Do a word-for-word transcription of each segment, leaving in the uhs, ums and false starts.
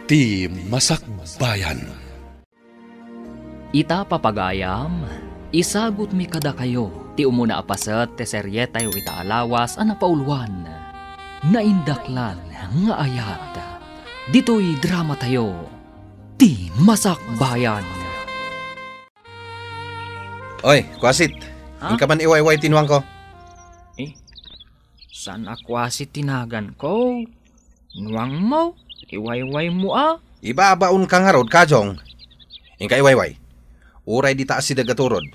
Ti Masakbayan. Ita, papagayam, isagutmi kadakayo ti umuna a paset ti serietayo ita a lawas a napauluan, Naindaklan nga Ayat. Ditoy dramatayo, Ti Masakbayan. Oy, Kwasit. Ha? Inka man iwayway ti nuangko. Eh, saan a Kwasit ti naganko? Nuangmo? Iwaywaymo a? Ibabaonka ngarud, Kajong. Inka iwayway. Uray dita asideg a turod.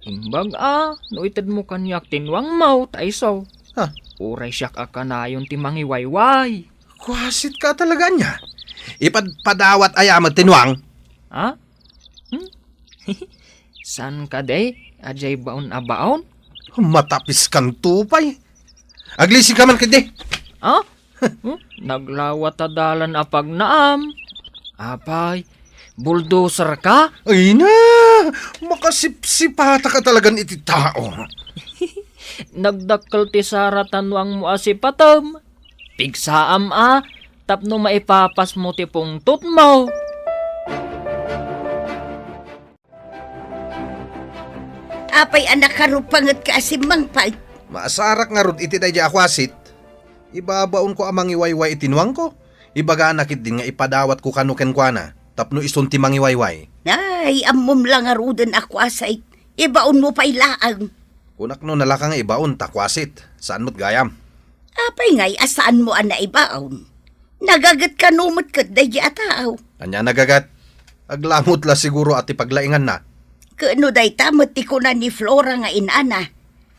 Imbag a, no itedmo kaniak ti nuangmo, ta isu. Ha? Uray siak a kanayon ti mangiwayway. Kwasitka talaga ania? Ipadpadawat aya met ti nuang? Ha? Hmm? Saan kadi? Adiay baon a baon? Matapiskanto pay. Aglisinka man ketdi. Ha? Hmm? Naglawa ta dalan a pagnaam. Apay, bulldozer ka? Ay na! Makasipsipata ka talagan iti tao. Nagdakkel ti sara ta nuangmo a sipatem. Pigsaam a, tapno maipapasmo ti pungtotmo. Apay a nakarupangetka a simmangpet? Maasarak ngarud iti daydiay a Kwasit. Ibabaonko a mangiwayway iti nuangko. Ibagana ketdin nga ipadawatko kano kenkuana tapno isun ti mangiwayway. Ay, ammom la ngaruden a Kwasit. Ibaonmo pay laeng. Kunak no nalaka nga ibaon ta Kwasit. Saan met gayam? Apay ngay a saanmo a naibaon? Nagaget kano met ket daydiay a tao? Ania a nagaget? Aglamut la siguro a ti paglainganna. Ket no dayta met ti kuna ni Flora nga inana,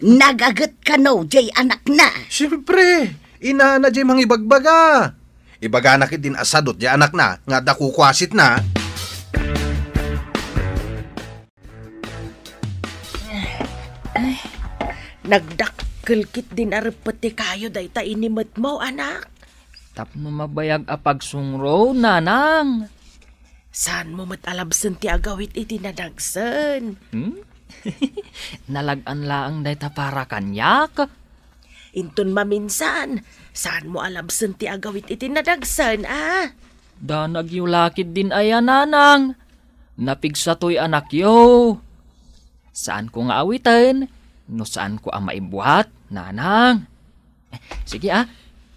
nagaget kano diay anakna? Siempre, inana diay mangibagbaga. Ibagana ketdin a sadut diay anakna nga adda kukuasitna. Ay, nagdakkel ketdin a reppet ti kayo dayta inimetmo, anak. Tapno mabayag a pagsungrod, nanang. Saanmo met a labsen ti agawid iti nadagsen? Hmm? Nalag-an laeng dayta para kaniak. Inton maminsan, saanmo a labsen ti agawid iti nadagsen, a? Danagyo la ketdin aya, nanang. Napigsa toy anakyo. Saanko nga awiten no saanko a maibuat, nanang. Sige, a,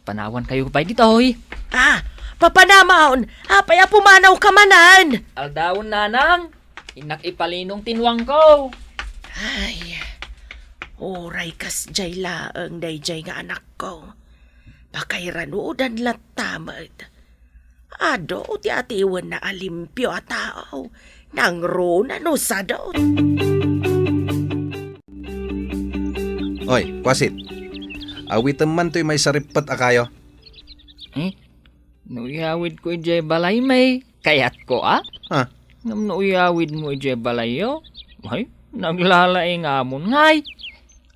panawankayo pay ditoy. A, papanamaon, apay a pumanawka manen? Aldawen, nanang, innak ipalinong ti nuangko. Ay, uray kasdiay laeng daydiay nga anakko. Pakairanudan latta met. Adu ti atiwenna a limpio a tao, nangruna no sadu. Oy, Kwasit. Awitem man toy maisarippet a kayo. Eh, no iyawidko idiay balaymi, kayatko a? Ha? Ngem no iyawidmo idiay balayyo, ay, naglalaingamon ngay.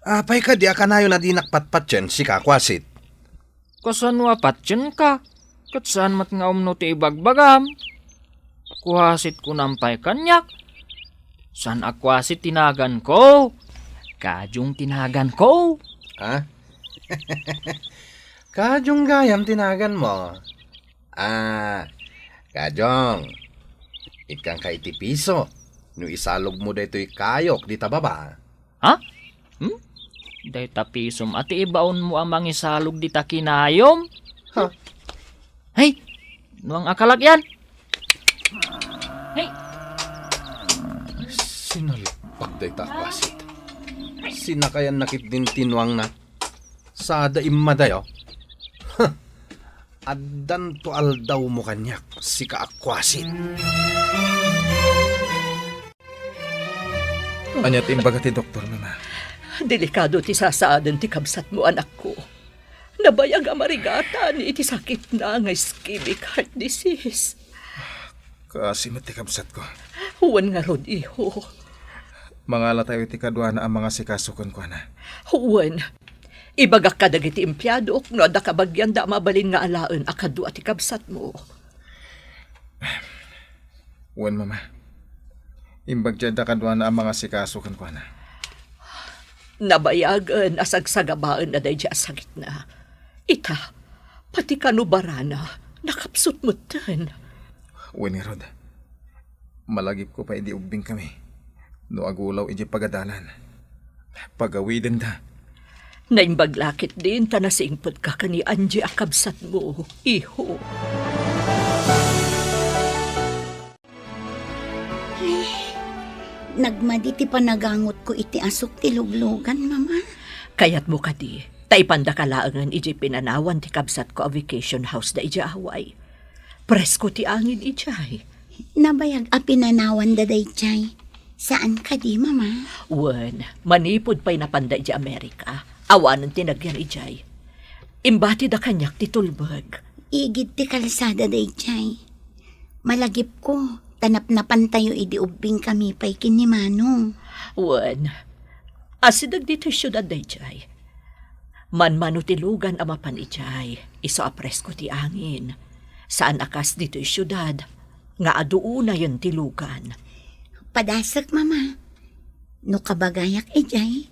Apay kadi a kanayon a dinak patpatien, sika, Kwasit? Kasano a patienka? Ket saan met nga umno ti ibagbagam. Kuasit kunam pay kaniak. Saan a Kuasit ti naganko. Kajong ti naganko. Ha? Kajong gayam ti naganmo. Ah, Kajong, ikkanka iti piso no isalogmo daytoy kayok dita baba. Ha? Hmm? Dayta pisom a ti ibaonmo a mangisalog dita kinayom? Ha? Hey, nuang a kalak yan. Hey. Sinalpak dayta a Kuasit. Sinakayanna ketdin ti nuangna. Sada immadayo. Huh. Addanto aldawmo kaniak, sika a Kuasit. Ania ti imbaga ti doktor, Mama? Delikado ti sasaaden ti kabsatmo, anakko. Nabayag a marigatan iti sakitna nga ischemic heart disease. Kaasi met ti kabsatko. Wen ngarud, iho. Mangalatayo iti kaduana a mangasikaso kenkuana. Wen. Ibagak kadagiti empleadok no adda kabagianda a mabalin nga alaen a kadua ti kabsatmo. Wen, Mama. Imbag ti adda kaduana a mangasikaso kenkuana. Nabayagen a sagsagabaenna daydiay a sakitna. Ita, pati kano barana, nakapsut metten. Wen ngarud, malagipko pay idi ubbingkami no agulaw idiay pagadalan. Pagawidenda. Naimbag la ketdin ta nasingpetka ken ni Angie a kabsatmo, iho. Ay, nagmadi ti panagangotko iti asuk ti luglugan, Mama. Kayatmo kadi, ta ipandaka laengen idiay pinanawan ti kabsatko a vacation house da idiay Hawaii. Presko ti angin idiay. Nabayag a pinanawanda daydiay. Saan kadi, Mama? Wen, manipud pay napanda idiay Amerika, awanen ti nagyan idiay. Imbatida kaniak ti tulbeg. Igid ti kalsada daydiay. Malagipko, ta napnapantayo idi ubbingkami pay ken ni Manong. Wen, asideg ditoy siudad daydiay. Manmano ti lugan a mapan idiay, isu a presko ti angin. Saan a kas ditoy siudad, nga adu unayen ti lugan. Padasek, Mama. No kabagayak idiay,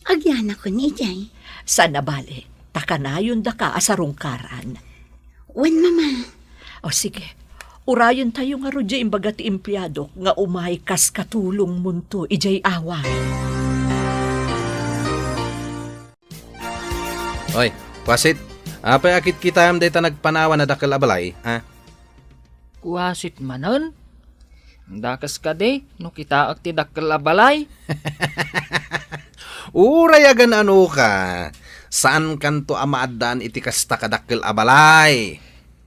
agyanakon idiay. Saan a bale, ta kanayondaka a sarungkaran. Wen, Mama. O sige, urayentayo ngarud diay imbaga ti empleadok nga umay kas katulongmonto idiay Hawaii. Oy, kuasit, apay a kitkitaem dayta nagpanawan a dakkel a balay, ha? Kuasit manen? Dakes kadi no kitaek ti dakkel a balay? Uray agan-anoka, saankanto a maaddaan iti kasta kadakkel a balay.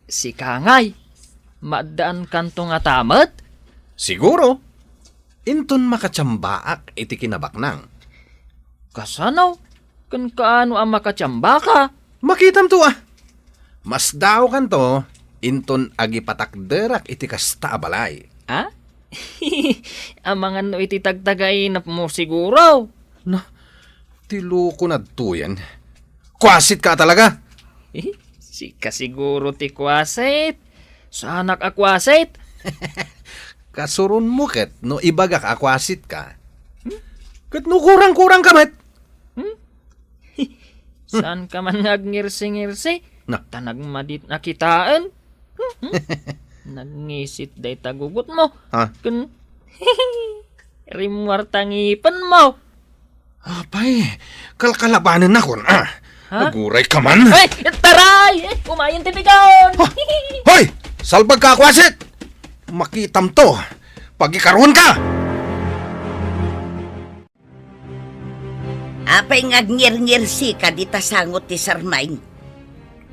Sika ngay, maaddaankanto ngata met? Siguro. Inton makatsambak iti kinabaknang. Kasano? Ken kaano a makatsambaka? Makitamto a. Masdaokanto inton agipatakderak iti kasta a balay. A? Amangan no iti tagtagainepmo siguro. Na, ti loko nadtoyen. Kuasitka talaga? Sika siguro ti kuasit. Saanak a kuasit. Kasuronmo ket no ibagak a kuasitka. Hmm? Ket no kurang-kurangka met. Hmm? Saanka man nga agngirsi-ngirsi? Na. Ta nagmadit a kitaen. Hmm? Nagngisit dayta gugotmo. Ha? Ken rimmuar ta ngipenmo. Apay, kalkalabanennakon, a? Ha? Agurayka man. Ay, taray! Eh, umayen ti pigaon! Ha? Hoy! Salbagka a kuasit! Makitamto! Pagikaruenka! Apay nga agngirngirsika dita sango ti sarmaing?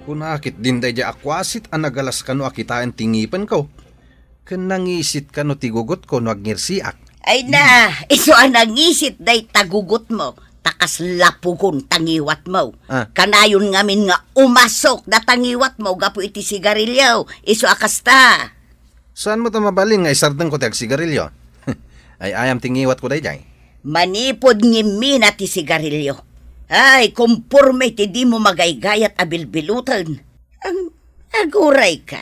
Kuna ketdin daydiay a kuasit a nagalas kano a kitaen ti ngipenko. Ken nangisit kano ti gugotko no agnirsiak. Ay na, isu a nangisit dayta gugotmo, ta kasla pugon ta ngiwatmo. Ah. Kanayon ngamin nga umasok data ngiwatmo gapu iti sigarilio, isu a kasta. Saanmo ta mabalin nga isardengko ti agsigarilio? Ay-ayam ti ngiwatko daydiay. Manipud ngimmina ti sigarilio. Ay, komporme ti dimo magaygayat a bilbiloten. Ang agurayka.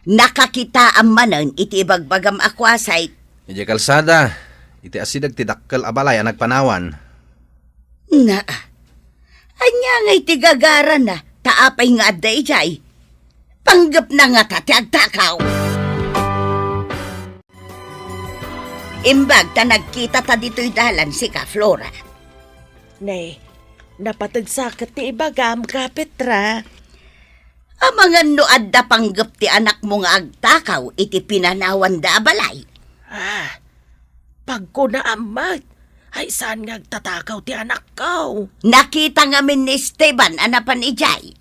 Nakakitaam manen iti ibagbagam a kuasit. Idiay kalsada, iti asideg ti dakkel a balay a nagpanawan. Naa. Ania ngay ti gagarana, ta apay nga adda idiay? Panggepna ngata ti agtakaw. Imbag ta nagkitata ditoy dalan sika, Flora. Ne, napateg sa ket ti ibagam, Ka Petra. Amangan no adda panggep ti anakmo nga agtakaw iti pinanawanda a balay? Ah, pagkunaam met, ay saan nga agtatakaw ti anakko? Nakita ngamin ni Esteban a napan idiay.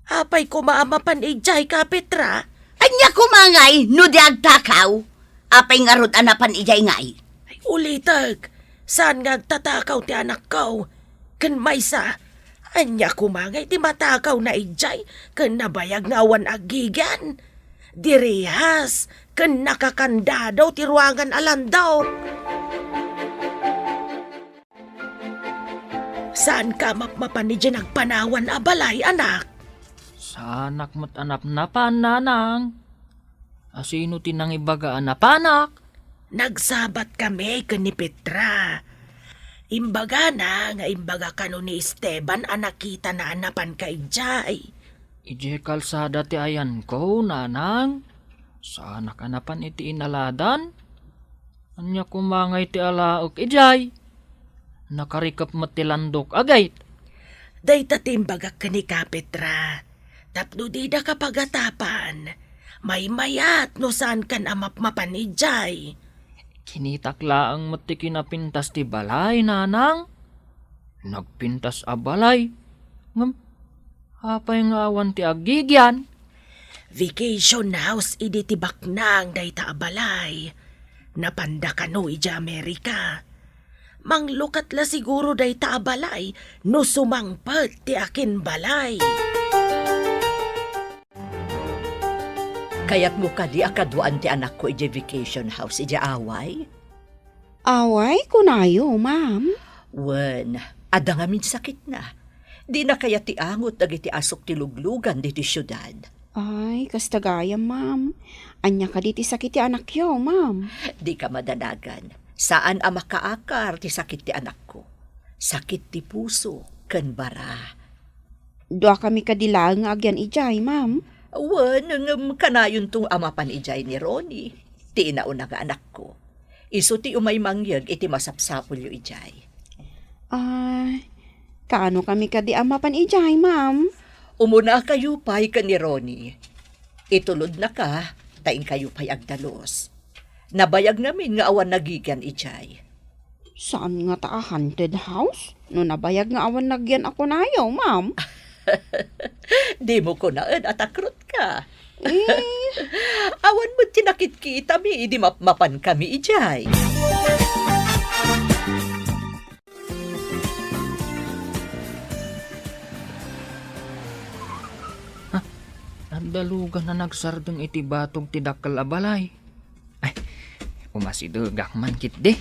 Apay koma a mapan idiay, Ka Petra? Ania koma ngay no di agtakaw? Apay ngarud a napan idiay ngay? Ay, ulitek, saan nga agtatakaw ti anakko? Ken maysa, ania koma ngay ti matakawna idiay ken nabayag nga awan aggigyan? Direhas ken nakakandado ti ruangan a landok. Saanka a mapmapan idiay nagpanawan a balay, anak? Saanak met a napnapan, nanang. Asino ti nangibaga a napanak? Nagsabatkami ken ni Petra. Imbagana nga imbaga kano ni Esteban a nakitana a napanka idiay. Idiay kalsada ti ayanko, nanang. Saanak a napan iti inaladan? Ania koma ngay ti alaek idiay? Nakarikep met ti landok, agayt. Dayta ti imbagak ken ni Kapetra. Tapno didaka pagatapan, maymayat no saankan a mapmapan idiay. Kinitak laeng met ti kinapintas ti balay, nanang. Nagpintas a balay. Ngem, apay nga awan ti agigian? Vacation house idi ti baknang dayta a balay. Napanda kano idiay Amerika. Manglukat la siguro dayta a balay no sumangpet ti akinbalay. Kayatmo kadi a kaduaan ti anakko idiay vacation house idiay Hawaii? Hawaii, kunayo, ma'am? Wen, adda ngamin sakitna. Dina kayat ti angot dagiti asuk ti luglugan ditoy siudad. Ay, kasta gayam, ma'am. Ania kadi ti sakit ti anakyo, ma'am? Dika madanagan. Saan a makaakar ti sakit ti anakko. Sakit ti puso ken bara. Duakami kadi laeng nga agyan idiay, ma'am? Wen, ngem kanayonto a mapan idiay ni Ronnie, ti inauna nga anakko. Isu ti umay mangyeg iti masapsapulyo idiay. Ah, kaano kami kadi a mapan idiay, ma'am? Umunakayo pay ken ni Ronnie. Itulodnaka, ta inkayo pay agdalus. Nabayag ngamin nga awan nagigian idiay. Saan ngata a haunted house? No nabayag nga awan nagian a kunayo, ma'am? Dimo kunaen a takrutka. Eh? Awan met ti nakitkitami idi mapmapankami idiay. Ha? Adda lugan a nagsardeng iti batog ti dakkel a balay. Ay, umasidegak man ketdi.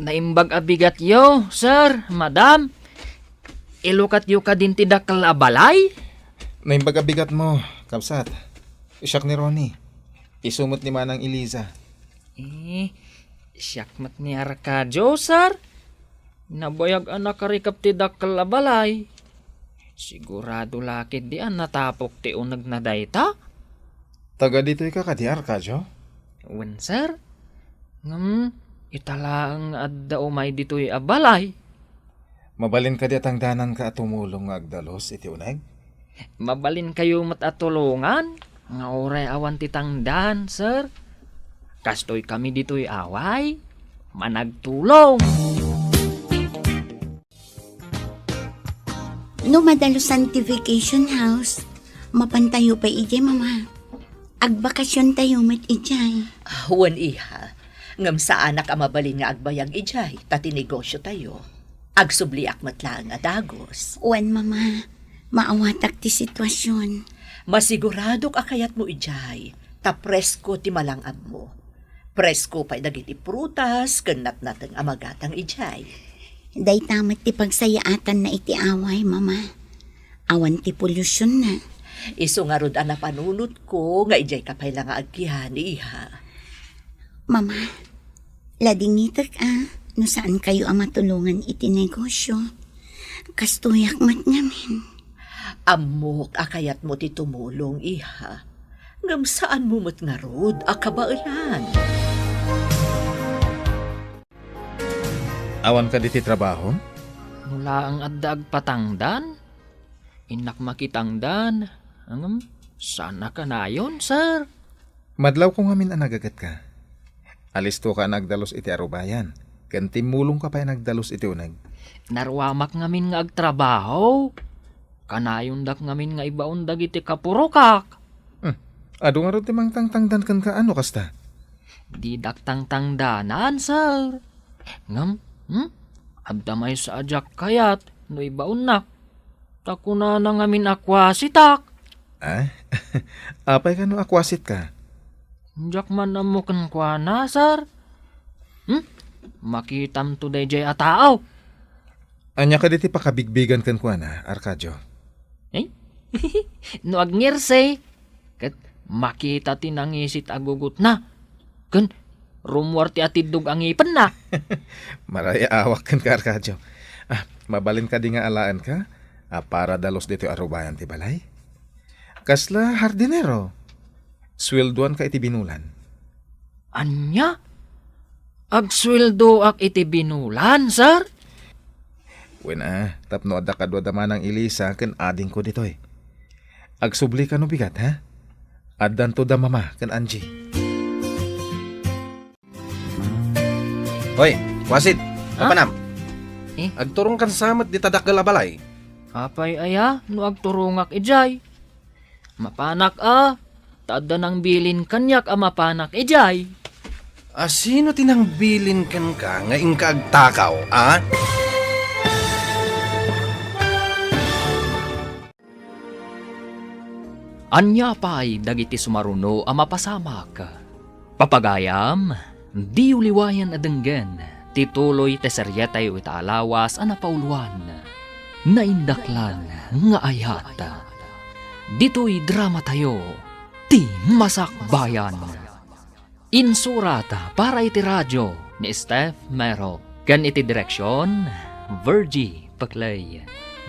Naimbag a bigatyo, sir, madam. Ilukatyo kadin ti dakkel a balay? Naimbag a bigatmo, kabsat. Siak ni Ronnie. Isu met ni Manang Eliza. Eh, siak met ni Arcadio, sir. Nabayag a nakarikep ti dakkel a balay. Sigurado la ketdi a natapok ti unegna dayta? Taga ditoy ka kadi, Arcadio? Wen, sir. Ngem, ita laeng nga adda umay ditoy a balay. Mabalin kadi a tangdananka a tumulong nga agdalus iti uneg? Mabalinkayo met a tulongan nga uray awan ti tangdan, sir. Kastoy kami ditoy Hawaii, managtulong. No madalusan ti vacation house, mapantayo pay idiay, Mama. Agbakasiontayo met idiay. Ah, wen, iha. Ngem saanak a mabalin nga agbayag idiay, ta ti negosiotayo. Agsubliak met laeng a dagus. Wen, Mama. Maawatak ti situasion. Masiguradok a kayatmo idiay, ta presko ti malang-abmo. Presko pay dagiti prutas ken natnateng a magatang idiay. Dayta met ti pagsayaatanna iti Hawaii, Mama. Awan ti polusyon na. Isu ngarud a napanunotko nga idiay ka pay la nga agyan, iha. Mama, ladingitek a no saankayo a matulongan iti negosyo. Kastoyak met ngamin. Ammok a kayatmo ti tumulong, iha. Ngem saanmo met ngarud a kabaelan. Awan kadi ti trabaho? No laeng adda agpatangdan, innak makitangdan. Ngem, saan a kanayon, sir? Madlawko ngamin a nagagetka. Alistoka a nagdalus iti arubayan, ken timmulongka pay a nagdalus iti uneg. Naruamak ngamin nga agtrabaho. Kanayondak ngamin nga ibaon dagiti kapurokak. Hmm. Adu ngarud ti mangtangtangdan kenka a no kasta? Didak tangtangdanan, sir. Ngem, hmm? Adda maysa a diak kayat no ibaonnak. Ta kunana ngamin a kuasitak. Ah? Apay kano a kuasitka? Diak man ammo kenkuana, sir. Hmm? Makitamto daydiay a tao. Ania kadi ti pakabigbigan kenkuana, Arcadio? Eh? No agngerse, ket makita ti nangisit a gugotna. Ken rummuar ti atiddog a ngipenna. Marayaawak kenka, Arcadio. Ah, mabalin kadi nga alaenka a para dalus ditoy arubayan ti balay? Kasla hardinero? Sueldoanka iti binulan. Ania? Agsueldoak iti binulan, sir? Wen a, tapno adda kaduada manang Elisa ken adingko ditoy. Agsubli ka no bigat, ha? Addanto da Mama ken Angie. Hoy, Kuasit, Ha? Mapanam. Eh? Agturongkan sa met dita dakkel a balay. Apay aya no agturongak idiay? Mapanak a, ta adda nangbilin kaniak a mapanak idiay. A, sino ti nangbilin kenka nga inka agtakaw, a? Ania pay dagiti sumaruno a mapasamak? Papagayam, diyo liwayan a denggen ti tuloy ti serietayo ita a lawas a napauluan, Naindaklan nga Ayat. Ditoy dramatayo, ti Masakbayan. Insurat para iti radio ni Steph Mero, ken iti direksion, Virgie Peclay.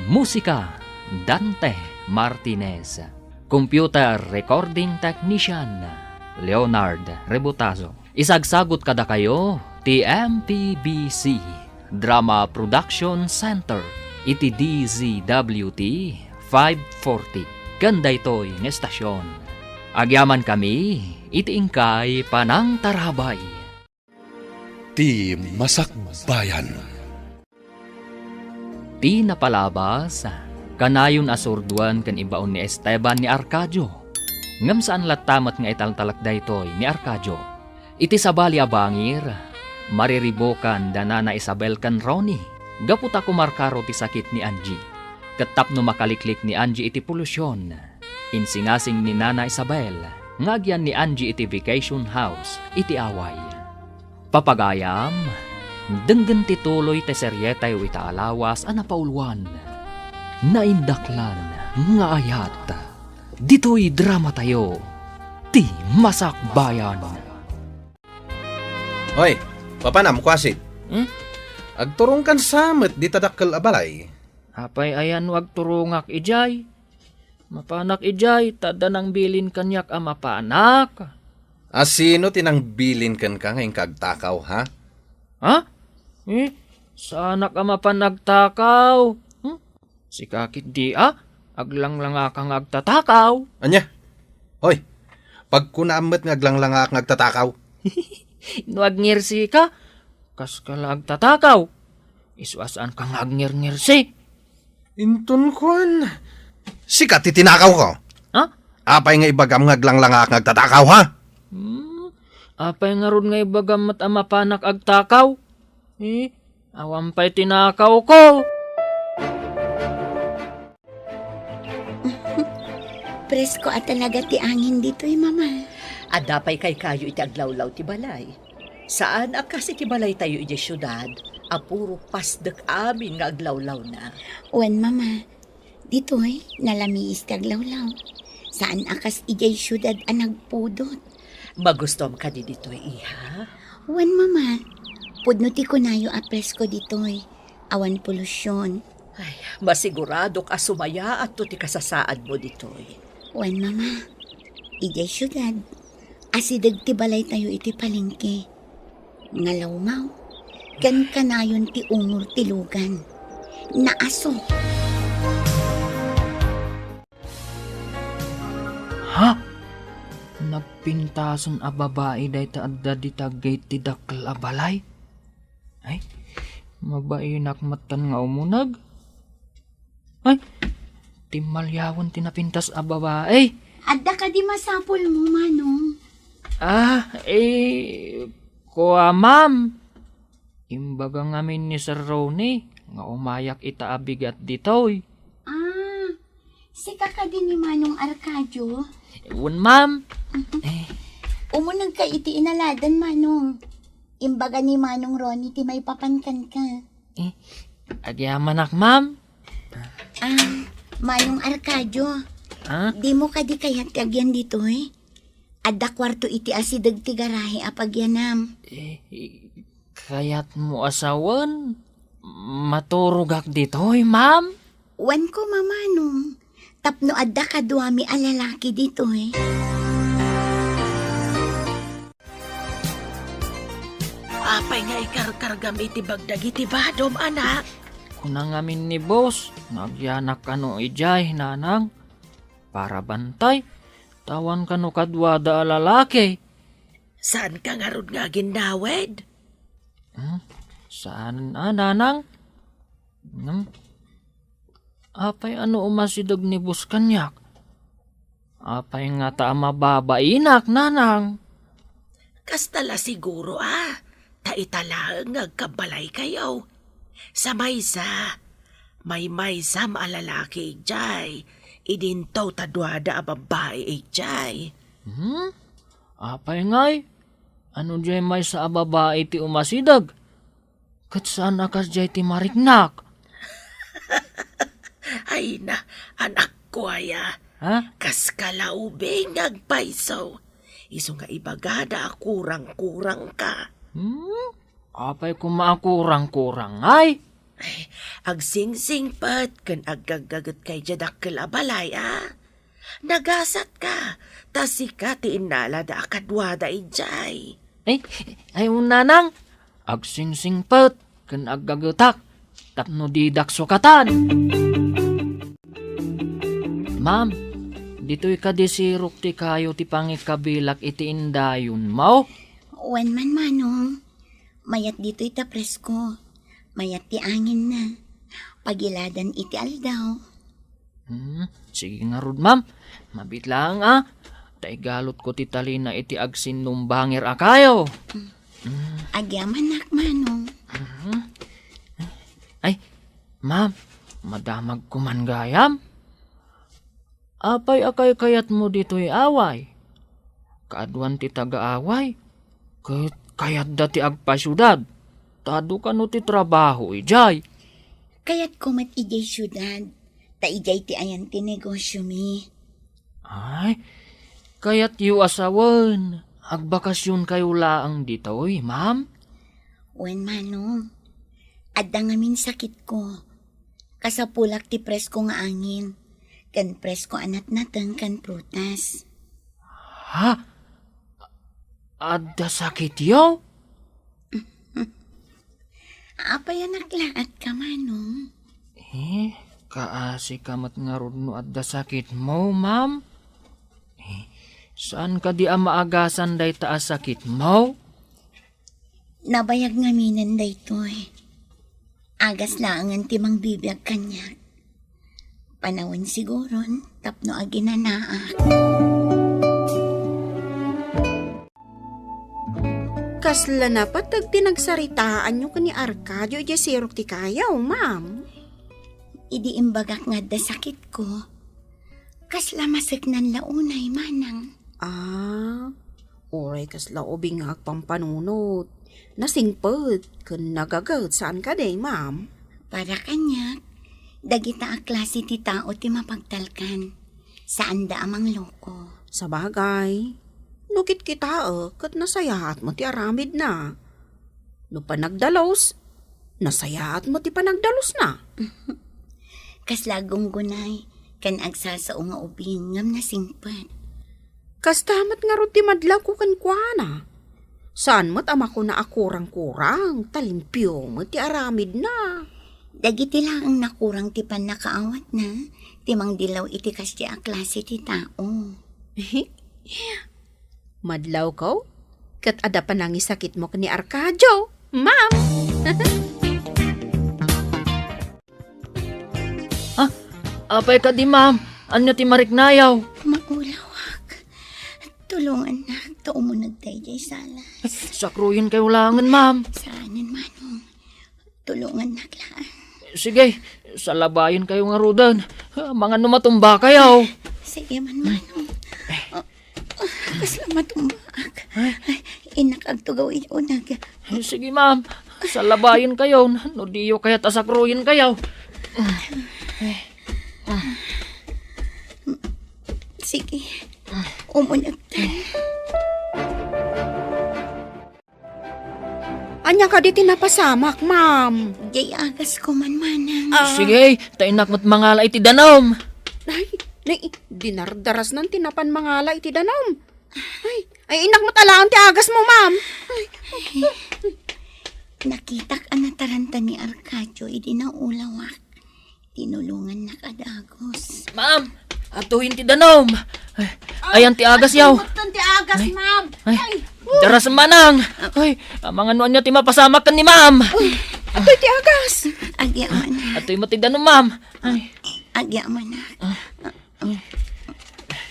Musika, Dante Martinez. Computer recording technician, Leonard Rebutazo. Isagsagut kadakayo ti M P B C Drama Production Center iti D Z W T five forty. Ken daytoy nga estasyon, agyamankami iti inkay panangtarabay. Ti Masakbayan. Ti napalabas, kanayon a surduen ken ibaon ni Esteban ni Arcadio. Ngem saan latta met nga italtalek daytoy ni Arcadio. Iti sabali a bangir, mariribukan da Nana Isabel ken Ronnie gapu ta kumarkaro ti sakit ni Angie. Ket tapno makaliklik ni Angie iti polusyon, insingasing ni Nana Isabel nga agyan ni Angie iti vacation house iti Hawaii. Papagayam, denggen ti tuloy ti serietayo ita a lawas a napauluan, Naindaklan nga Ayat. Ditoy dramatayo, ti Masakbayan. Hoy, Papanam, Kuasit. Hmm? Agturongkan sa met dita dakkel a balay. Apay aya no agturongak idiay? Mapanak idiay, ta adda nangbilin kaniak a mapanak. A, sino ti nangbilin kenka nga inka agtakaw, ha? Ha? Eh, saanak a mapan agtakaw. Hmm? Sika ketdi a, aglanglangaka nga agtatakaw. Ania? Hoy, pagkunaam met nga aglanglangak nga agtatakaw. No agngirsi ka, kas ka la agtatakaw. Isu a saan ka nga agngirngirsi. Inton kuan, sika ti tinakawko. Ha? Apay nga ibagam nga aglanglangak nga agtatakaw, ha? Hmm, apay ngarud nga ibagam met a mapanak agtakaw? Eh, awan pay tinakawko. Presko a talaga ti angin ditoy, Mama. Adda pay kaykayo iti aglawlaw ti balay. Saan a kas iti balaytayo idiay siudad a puro pasdek amin nga aglawlawna. Wen, Mama, ditoy, nalamiis ti aglawlaw. Saan a kas idiay siudad a nagpudot. Magustuam kadi ditoy, iha? Wen, Mama, pudno ti kunayo a presko ditoy. Awan polusyon. Ay, masiguradok a sumayaatto ti kasasaadmo ditoy. Wen, Mama, idiay siudad, asideg ti balaytayo iti palengke. Ngalawmaw, ken kanayon ti umor ti lugan. Naaso. Ha? Nagpintasen a babai dayta adda dita gate ti dakkel a balay? Ay, mabainak metten nga umuneg. Ay, timmaliawen ti napintas a babai. Adda kadi masapulmo, Manong? Ah, eh, kua, ma'am. Imbaga ngamin ni Sir Ronnie nga umayak ita a bigat ditoy. Ah, sika kadi ni Manong Arcadio? Wen, ma'am. Eh. Umunegka iti inaladan, Manong. Imbaga ni Manong Ronnie ti maipapan kenka. Eh, agyamanak, ma'am. Ah, Manong Arcadio, Ah? Dimo kadi kayat ti agyan ditoy? Adda kuarto iti asideg ti garahe a pagyanam. Eh, kayatmo a sawen? Maturogak ditoy, ma'am? Wen ko, Manong. Tapno adda kaduami a lalaki ditoy. Apay nga ikarkargam iti bag dagiti badom, anak? Kuna ngamin ni boss nga agyanak kano idiay, nanang, para bantay, ta awan kano kaduada a lalaki. Saanka ngarud nga aginnawed? Hmm? Saan a, nanang? Hmm? Apay a no umasideg ni boss kaniak? Apay ngata a mababainak, nanang? Kasta la siguro a, ta ita laeng nga agkabbalaykayo. Sa maysa, maymaysam a lalaki idiay, idinto ta duada a babbai idiay. Hmm? Apay ngay? Ano diay maysa a babai ti umasideg? Ket saan a kasdiay ti mariknak? Ay na, anakko aya. Ha? Kaska la ubing nga agpayso. Isu nga ibagada a kurang-kurangka. Hmm? Apay koma a kurang-kurang, ay? Ay, agsingsingpet ken aggaggagetka idiay dakkel a balay, a? Nagasatka, ta sika ti innalada a kaduada idiay. Ay, ay, nanang, agsingsingpet ken aggagetak tapno didak sukatan. Ma'am, ditoy kadi sirok ti kayo ti pangikabilak iti indayonmo? Wen man, Manong. Mayat ditoy ta presko. Mayat ti anginna. Pagiladan iti aldaw. Hmm, sige ngarud, ma'am. Mabiit laeng, a. Ta igalutko ti talina iti agsinnumbangir a kayo. Hmm. Agyamanak, Manong. Mhm. Ay, ma'am, madamagko man gayam. Apay a kaykayatmo ditoy away? Kaaduan ti taga-away, ket kayatda ti agpasiudad. Ta adu kano ti trabaho idiay? Kayatko met idiay siudad, ta idiay ti ayan ti negosyomi. Ay, kayatyo a sawen, agbakasyonkayo laeng ditoy, ma'am? Wen, Manong. Adda ngamin sakitko. Kasapulak ti presko nga angin, ken presko a natnateng ken prutas. Ha? Adda sakityo? Apay a naklaatka, Manong? Eh, kaasika met ngarud no adda sakitmo, ma'am? Eh, saan kadi a maagasan dayta a sakitmo? Nabayag ngaminen daytoy. Agas laengen ti mangbibiag kaniak. Panawen siguron tapno aginanaak. Kasla napateg ti nagsaritaanyo ken ni Arcadio idiay sirok ti kayo, ma'am? Idi imbagak nga adda sakitko, kasla maseknan la unay, manang. Ah, uray kasla ubing nga agpampanunot. Nasingpet ken nagaget, saan kadi, ma'am? Para kaniak, dagita a klase ti tao ti mapagtalkan. Saanda a mangloko. Sabagay, no kitkitaek ket nasayaat met ti aramidna. No panagdalus, nasayaat met ti panagdalusna. Kasla aggunggunay ken agsasao nga ubing ngem nasingpet. Kasta met ngarud ti madlawko kenkuana. Saan met a makuna a kurang-kurang, ta limpio met ti aramidna. Dagiti laeng nakurang ti pannakaawatna, ti mangdilaw iti kasdi a klase ti tao. Madlawko, ket adda panangisakitmo ken ni Arcadio, ma'am. Ah, apay kadi, ma'am? Ania ti mariknayaw? Maulawak. Tulongannak, ta umunegta idiay salas. Sakruyenkayo laengen, ma'am. Saanen, manong. Tulongannak laeng. Sige, salabayenkayo ngaruden. Amangan no matumbakayo. Sige man, manong. Ah, ah, kasla matumbaak. Ay. Ay, innak agtugaw iti uneg. Sige, ma'am. Salabayenkayo no diyo kayat a sakruyenkayo. Sige. Umunegtan. Ania kadi ti napasamak, ma'am? Diay agasko man, manang. Ah. Sige, ta innak met mangala iti danum. Ay, Nay, dinardarasnan ti napan mangala iti danum. Ay, ay, innak met alaen ti agasmo, ma'am. Ay. Nakitak a nataranta ni Arcadio idi naulawak. Tinulongannak a dagus. Ma'am, atoyen ti danum. Ay, ayan ti agas, yaw. Ay, ti agas, ma'am. Ay, ay, daras manang. Ay, amangan no ania ti mapasamak ken ni ma'am. Ay, atoy ti agas. Agyamanak. Atoy met ti danum, ma'am. Ay. Agyamanak.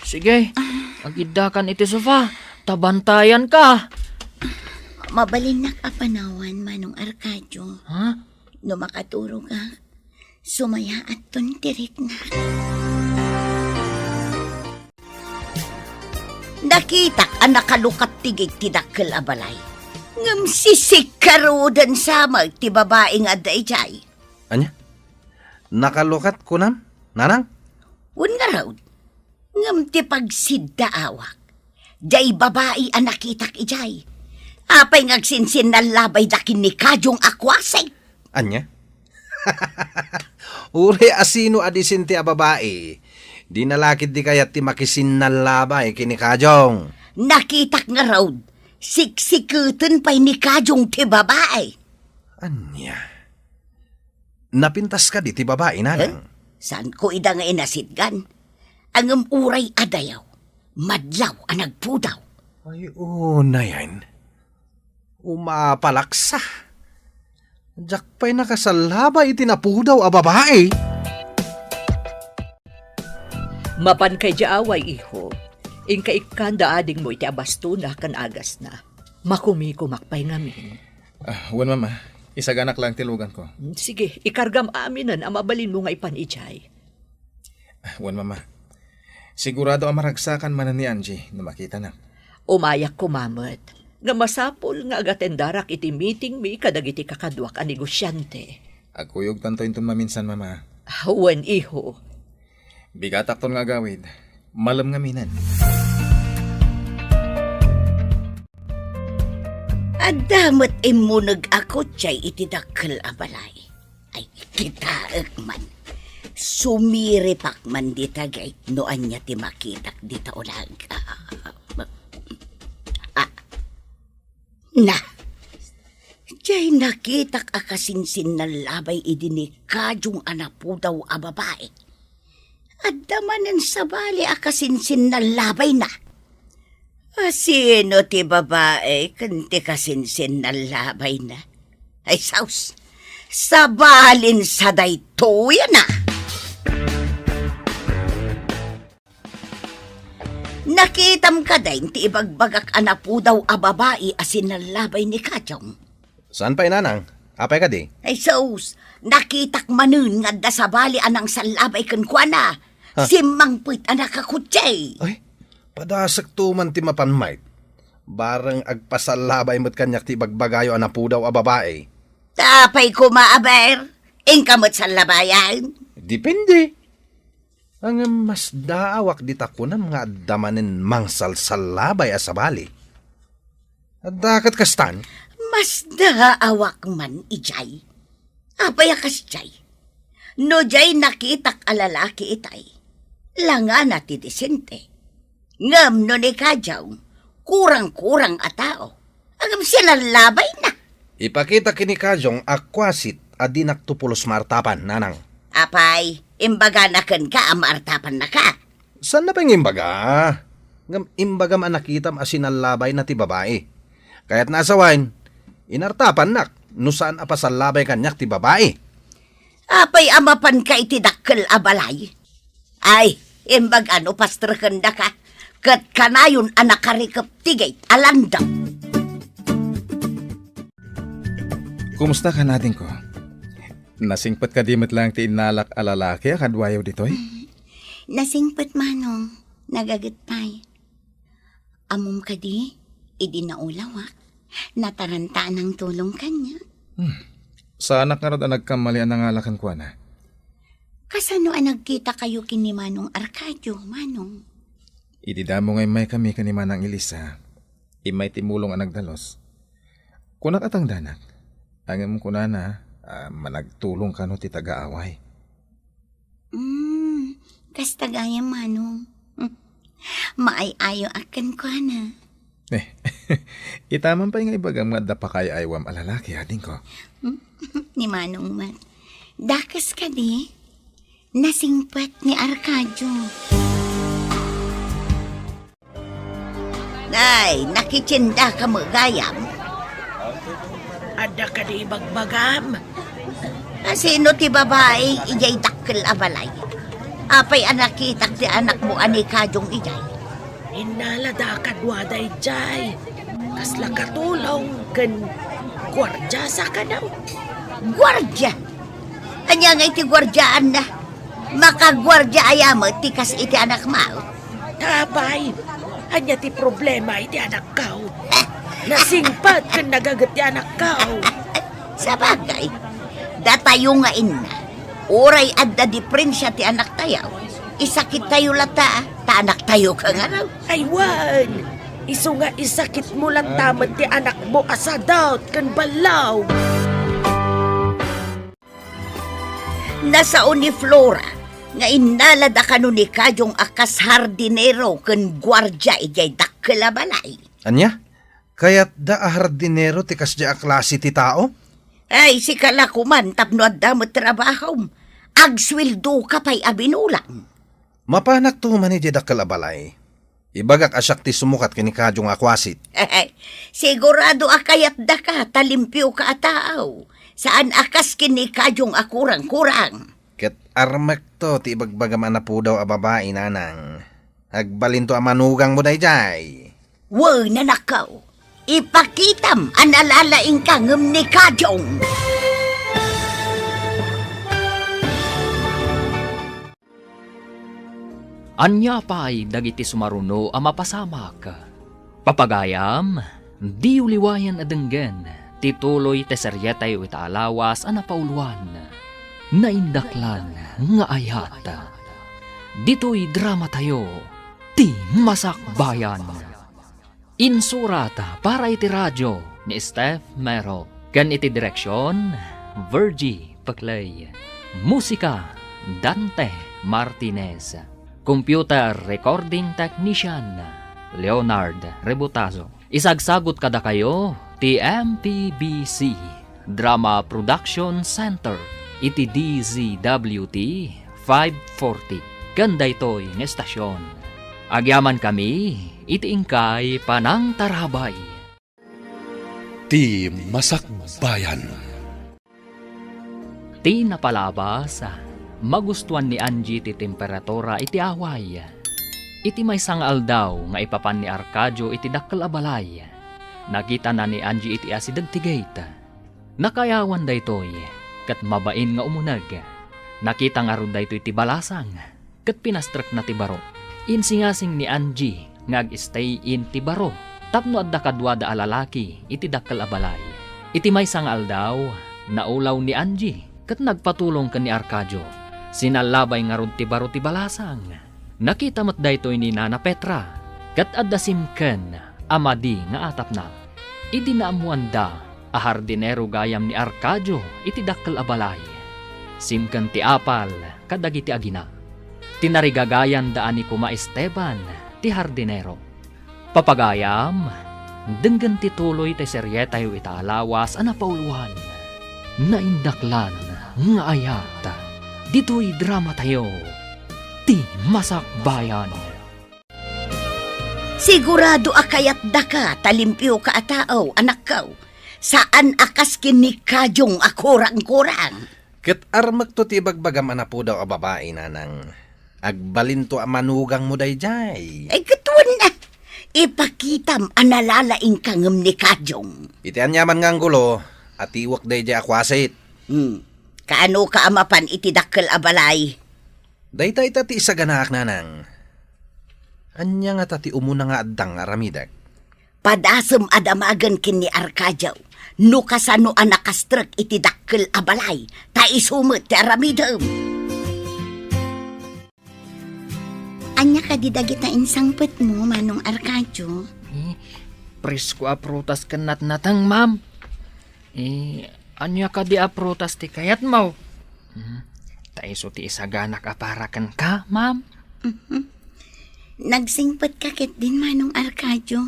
Sige, agiddakan iti sofa. Ta bantayanka. Mabalinnak a panawan, Manong Arcadio. Ha? No makaturogak, sumayaatton ti riknak. Nakitak a nakalukat ti gate ti dakkel a balay. Ngem sisikkaruden sa met ti babai nga adda idiay. Ania? Nakalukat kunam, nanang? Wen ngarud, ngem ti pagsiddaawak, diay babai a nakitak idiay. Apay nga agsinsinnallabayda ken ni Kajong a kuasit? Ania? Uray asino a disente a babai, dina la ketdi kayat ti makisinnallabay ken ni Kajong. Nakitak ngarud, siksiketen pay ni Kajong ti babai. Ania? Napintas kadi ti babai, nanang? Eh? Saanko ida nga inasitgan? Ngem uray a dayaw, madlaw a nagpudaw. Ay, unayen. Umapalaksa. Diak pay nakasallabay iti napudaw a babai. Mapanka idiay away, iho. Inka ikkanda adingmo iti abastona ken agasna. Makumikumak pay ngamin. Ah, wen, Mama. Isaganak laeng ti luganko. Mm, sige, ikargam aminen a mabalinmo nga ipan idiay. Ah, wen, Mama. Sigurado a maragsakan manen ni Angie no makitanak. Umayak koma met. Nga masapul nga agatendarak iti meetingmi kadagiti kakaduak a negosiante. Agkuyogtanto inton maminsan, Mama. Ah, wen, iho. Bigatakton nga agawid. Malem ngaminen. Adda met immuneg a kotse iti dakkel a balay. Ay, kitaek man. Sumiripak man dita gate no ania ti makitak dita ulag. Ah, na. Diay nakitak a kasinsinnallabay idi ni Kajong a napudaw a babai. Adda manen sabali a kasinsinnallabayna. Asino ti babai ken ti kasinsinnallabayna? Ay, saus! Sabalin sa daytoy a na! Nakitam kadi ti ibagbagak a napudaw a babai a sinallabay ni Kajong? Saan pay, nanang? Apay kadi? Ay, sus! Nakitak manen nga adda sabali a nangsallabay kenkuana. Ha? Simmangpet a nakakotse. Ay, padasekto man ti mapan, Mike. Bareng agpasallabay met kaniak ti ibagbagayo a napudaw a babai. Apay koma, aber? Inka met sallabayan? Depende. Ngem masdaawak dita kunam nga adda manen mangsalsallabay a sabali. Adda ket kastan? Masdaawak man idiay. Apay a kasdiay? No diay nakitak a lalaki itay, langana ti disente. Ngem no ni Kajong, kurang-kurang a tao. Ngem sinallabay na. Ipakita ken ni Kajong a kuasit a dinakto pulos maartapan, nanang. Apay, imbagana kenka a maartapannaka? Saan na pay nga imbaga? Ngem imbagam a nakitam a sinallabay na ti babai. Kayatna a sawen, inartapannak no saan a pasallabay kaniak ti babai. Apay a mapanka iti dakkel a balay? Ay, imbag a no pastrekendaka, ket kanayon a nakarikep ti gate a landam. Kumusta ka, adingko? Nasingpet kadi met laeng ti innalak a lalaki a kaduayo ditoy? Nasingpet, Manong. Nagaget pay. Ammom kadi, idi naulawak, nataranta a nangtulong kaniak. Hmm. Saanak ngarud a nagkammali a nangala kenkuana. Kasano a nagkitakayo ken ni Manong Arcadio, Manong? Idi damo nga immaykami ken ni Manang Elisa, immay ti mulong a nagdalus. Kunak a tangdanak. Ngem kunana a managtulong kano ti taga-away. Hmm, Kasta gayam, Manong. Maay-ayo a kenkuana. Eh, ita man pay nga ibagam nga adda pakaay-aywam a lalaki, adingko. Ni Manong met. Dakes kadi? Nasingpet ni Arcadio. Ay, nakitiendaka met gayam? Adda kadi ibagbagam? A, sino ti babai idiay dakkel a balay? Apay a nakitak ti anakmo a ni Kajong idiay? Innalada kaduada idiay. Kasla katulong ken guardia sa kano. Guardia? Ania nga iti guardiaanna? Makaguardia aya met ti kas iti anakmo? Apay, ania ti problema iti anakko? Nasingpet ken nagaget ti anakko. Sabagay, datayo nga inna, uray adda diferensia ti anaktayo, isakittayo latta, ta anaktayo ka ngarud. Ay wen, isu nga isakitmo latta met ti anakmo a sadot ken ballaw. Nasao ni Flora nga innalada kano ni Kajong a kas hardinero ken guardia idiay dakkel a balay. Ania? Kayatda a hardinero ti kasdiay a klase ti tao? Ay, sika la koman tapno adda met trabahom. Agsueldoka pay a binulang. Mapanakto man idiay dakkel a balay. Ibagak a siak ti sumukat ken ni Kajong a kuasit. Sigurado a kayatdaka ta limpioka a tao. Saan a kas ken ni Kajong a kurang-kurang. Ket armekto ti ibagbagam a napudaw a babai, nanang. Agbalinto a manugangmo daydiay. Wen, anakko. Ipakitam a nalalaingka ngem ni Kajong. Ania pay dagiti sumaruno a mapasamak? Papagayam, diyo liwayan a denggen ti tuloy ti serietayo ita a lawas a napauluan, Naindaklan nga Ayat. Ditoy dramatayo, ti Masakbayan. Insurat para iti radio ni Steph Mero, ken iti direksion, Virgie Peclay. Musika, Dante Martinez. Computer recording technician, Leonard Rebutazo. Isagsagut kadakayo ti M P B C Drama Production Center iti D Z W T five forty ken daytoy nga estasion. Agyamankami iti inkay panangtarabay. Ti Masakbayan. Ti napalabas, magustuan ni Angie ti temperatura iti away. Iti maysa nga aldaw nga ipapan ni Arcadio iti dakkel a balay, nakitana ni Angie iti asideg ti gate. Nakaayawan daytoy, ket mabain nga umuneg. Nakita ngarud daytoy ti balasang, ket pinastrekna ti baro. Insingasing ni Angie nga ag-stay in ti baro tapno adda kaduada a lalaki iti dakkel a balay. Iti maysa nga aldaw, naulaw ni Angie ket nagpatulong ken ni Arcadio. Sinallabay ngarud ti baro ti balasang. Nakita met daytoy ni Nana Petra, ket adda simken a madi nga atapna. Idi naammoanda a hardinero gayam ni Arcadio iti dakkel a balay, simken ti apal kadagiti agina. Tinarigagayanda a ni Kuma Esteban ti hardinero. Papagayam, denggen ti tuloy ti serietayo ita a lawas a napauluan, Naindaklan nga Ayat. Ditoy dramatayo, ti Masakbayan. Sigurado a kayatdaka ta limpioka a tao, anakko. Saan a kas ken ni Kajong a kurang-kurang. Ket armekto ti ibagbagam a napudaw a babai, nanang. Agbalinto a manugangmo daydiay. Ay, ket wen a. Ipakitam a nalalaingka ngem ni Kajong. Iti aniaman nga anggulo, atiwek daydiay a kuasit. Hmm. Kaanoka a mapan iti dakkel a balay? Dayta ita ti isaganaak, nanang. Ania ngata ti umuna nga addang nga aramidek? Padasem a damagen ken ni Arcadio no kasano a nakastrek iti dakkel a balay, ta isu met ti aramidem. Ania kadi dagita insangpetmo, Manong Arcadio? Eh, presko a prutas ken natnateng, ma'am. Eh, ania kadi a prutas ti kayatmo? Hmm, ta isu ti isaganak a para kenka, ma'am. Mhm. Nagsingpetka ketdin, Manong Arcadio.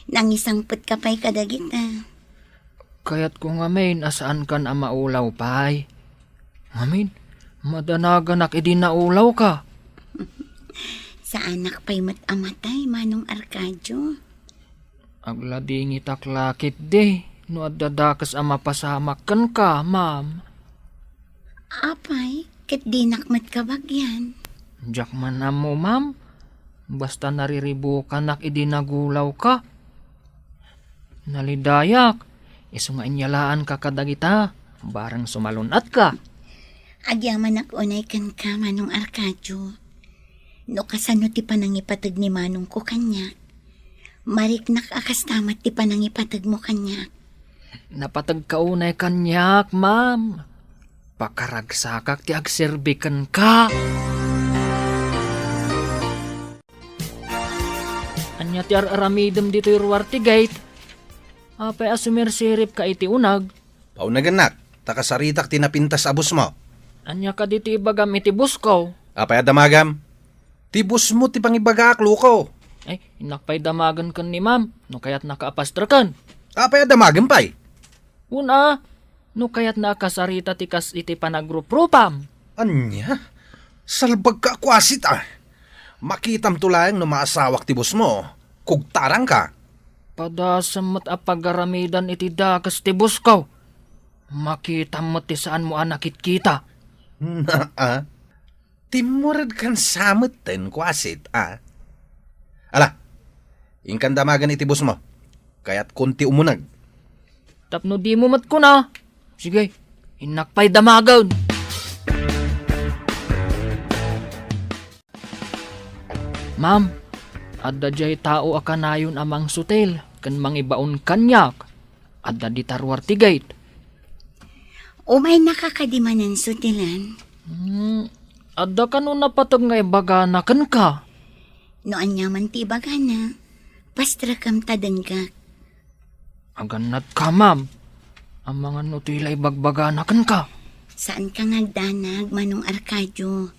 Nangisangpetka pay kadagita. Kayatko ngamin a saankan a maulaw pay. Ngamin, madanaganak idi naulawka. Saanak pay met a matay, Manong Arcadio. Agladingitak la ketdi no adda dakes a mapasamak kenka, ma'am. Apay, ket dinak met kabagian. Diak man ammo, ma'am. Basta nariribukanak idi nagulawka. Nalidayak, isu nga inyalaanka kadagita, bareng sumalun-atka. Agyamanak unay kenka, Manong Arcadio. No kasano ti panangipateg ni manongko kaniak, mariknak a kasta met ti panangipategmo kaniak. Napategka unay kaniak, ma'am. Pakaragsakak ti agserbi kenka. Ania ti ar-aramidem ditoy ruar ti gate? Apay a sumirsiripka iti uneg? Paunagennak, ta kasaritak ti napintas a bossmo. Ania kadi ti ibagam iti bossko? Apay a damagam? Ti bossmo ti pangibagaak, loko. Ay, innak pay damagen ken ni ma'am, no kayatnaka a pastreken. Apay a damagem pay? Una, no kayatna a kasarita ti kas iti panagruprupam. Ania? Salbagka a kuasit, a. Makitamto laeng no maasawak ti bossmo. Kugtarangka. Padasem met a pagaramidan iti dakes ti bossko. Makitam met ti saanmo a nakitkita. Naa. Timmuredkan sa metten, kuasit, a. Ala, inkan damagen iti bossmo. Kayatkon ti umuneg. Tapno dimo met kuna. Sige, innak pay damagen. Ma'am, adda diay tao a kanayon a mangsutil ken mangibaon kaniak. Adda dita ruar ti gate. Umaynaka kadi manen sutilen? Hmm, adda kano napateg nga ibagana kenka? No aniaman ti ibagana, pastrekem ta denggek. Agannatka, ma'am. Amangan no toy la ibagbagana kenka. Saanka nga agdanag, Manong Arcadio.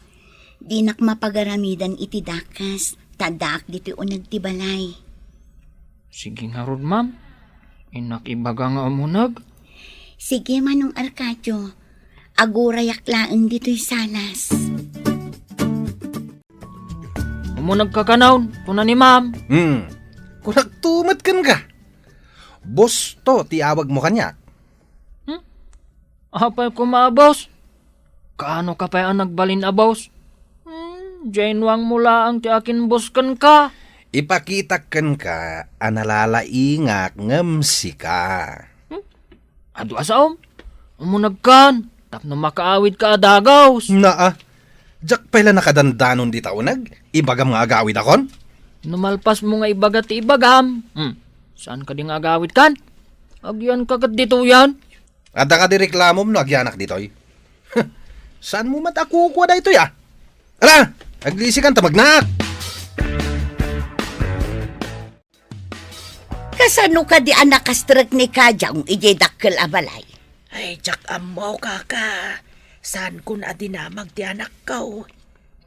Dinak mapagaramidan iti dakes, ta addaak ditoy uneg ti balay. Sige ngarud, ma'am. Innak ibaga nga umuneg. Sige, Manong Arcadio. Agurayak laeng ditoy salas. Umunegka kano, kuna ni ma'am. Hmm. Kunakto met kenka. Boss to ti awagmo kaniak. Hmm? Apay koma a boss? Kaano ka pay a nagbalin a boss? Hmm, diay nuangmo laeng ti akin-boss kenka. Ipakitak kenka a nalalaingak ngem sika. Hmm? Adu a saom? Umunegkan, tapno makaawidka a dagus. Naa, diak pay la nakadandanon dita uneg, ibagam nga agawidakon? No malpasmo nga ibaga ti ibagam, hmm, saan kadi nga agawidkan? Agyanka ket ditoyen. Adda kadi reklamom no agyanak ditoy? Saanmo met a kukua daytoy, a? Ala, aglisikan ta magnaak. Kasano kadi a nakastrek ni Kajang idiay dakkel a balay? Ay, diak ammo, kaka. Saankon a dinamag ti anakko.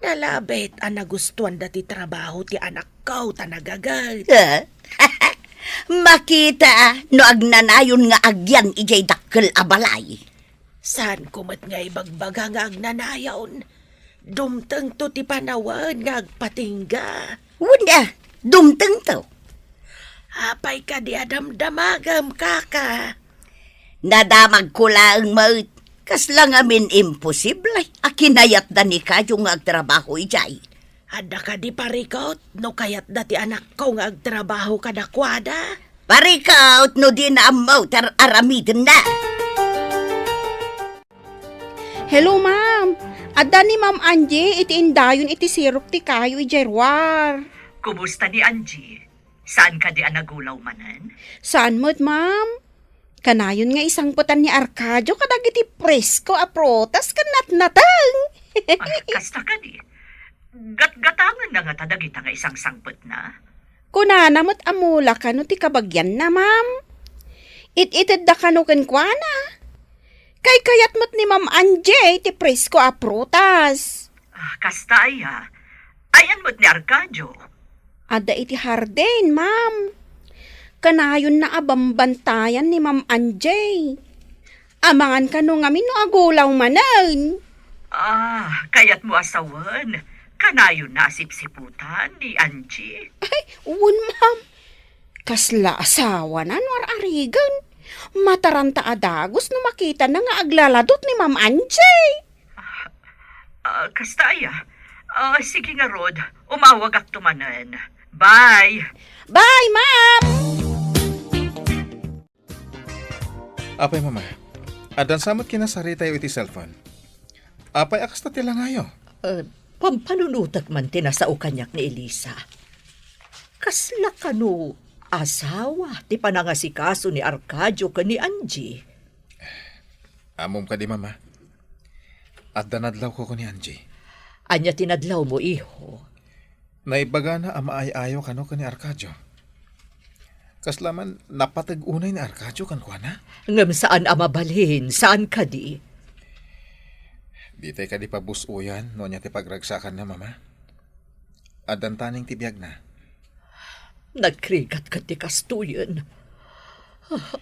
Nalabit a nagustuanda ti trabaho ti anakko ta nagaget. Eh? Makita no agnanayon nga agyan idiay dakkel a balay. Saanko met nga ibagbaga nga agnanayon. Dumtengto ti panawen nga agpatingga. Wen a, dumtengto. Apay kadi a damdamagem, kaka? Nadamagko laeng met. Kasla ngamin imposible a kinayatda ni Kayo nga agtrabaho idiay. Adda kadi parikut no kayatda ti anakko nga agtrabaho kadakuada? Parikut no dina ammo ti ar-, aramidenna. Hello, ma'am. Adda ni Ma'am Angie iti indayon iti sirok ti kayo idiay ruar. Kumusta ni Angie? Saan kadi a nagulaw manen? Saan met, ma'am? Kanayon nga isangpetan ni Arcadio kadagiti presko a prutas ken natnateng. Ah, kasta kadi. Gatgatangenna ngata dagita nga isangsangpetna? Kunana met a mula kano ti kabagianna, ma'am. It-itedda kano kenkuana. Kaykayat met ni Ma'am Angie ti presko a prutas. Ah, kasta aya. Ayan met ni Arcadio? Adda iti hardin, ma'am. Kanayonna a bambantayan ni Ma'am Angie. Amangan kano ngamin no agulaw manen. Ah, kayatmo a sawen, kanayonna a sipsiputan ni Angie? Ay, wen, ma'am. Kasla asawana no ar-arigen. Mataranta a dagus no makitana nga aglaladut ni Ma'am Angie. Ah, kasta aya. Ah, sige ngarud, umawagakto manen. Bye! Bye, ma'am! Apay, Mama, addan sa met kinasaritayo iti cellphone? Apay a kasta ti langayo? Eh, pampanunotek man ti nasao kaniak ni Elisa. Kasla kano asawa ti panangasikaso ni Arcadio ken ni Angie? Ammom kadi, Mama? Adda nadlawko ken ni Angie. Ania ti nadlawmo, iho? Naibagana a maay-ayo kano ken ni Arcadio. Kasla man napateg unay ni Arcadio kenkuana? Ngem saan a mabalin, saan kadi? Ditay kadi pabus-oyan no ania ti pagragsakanna, Mama? Addan taning ti biagna. Nagrigat ket ti kastoyen.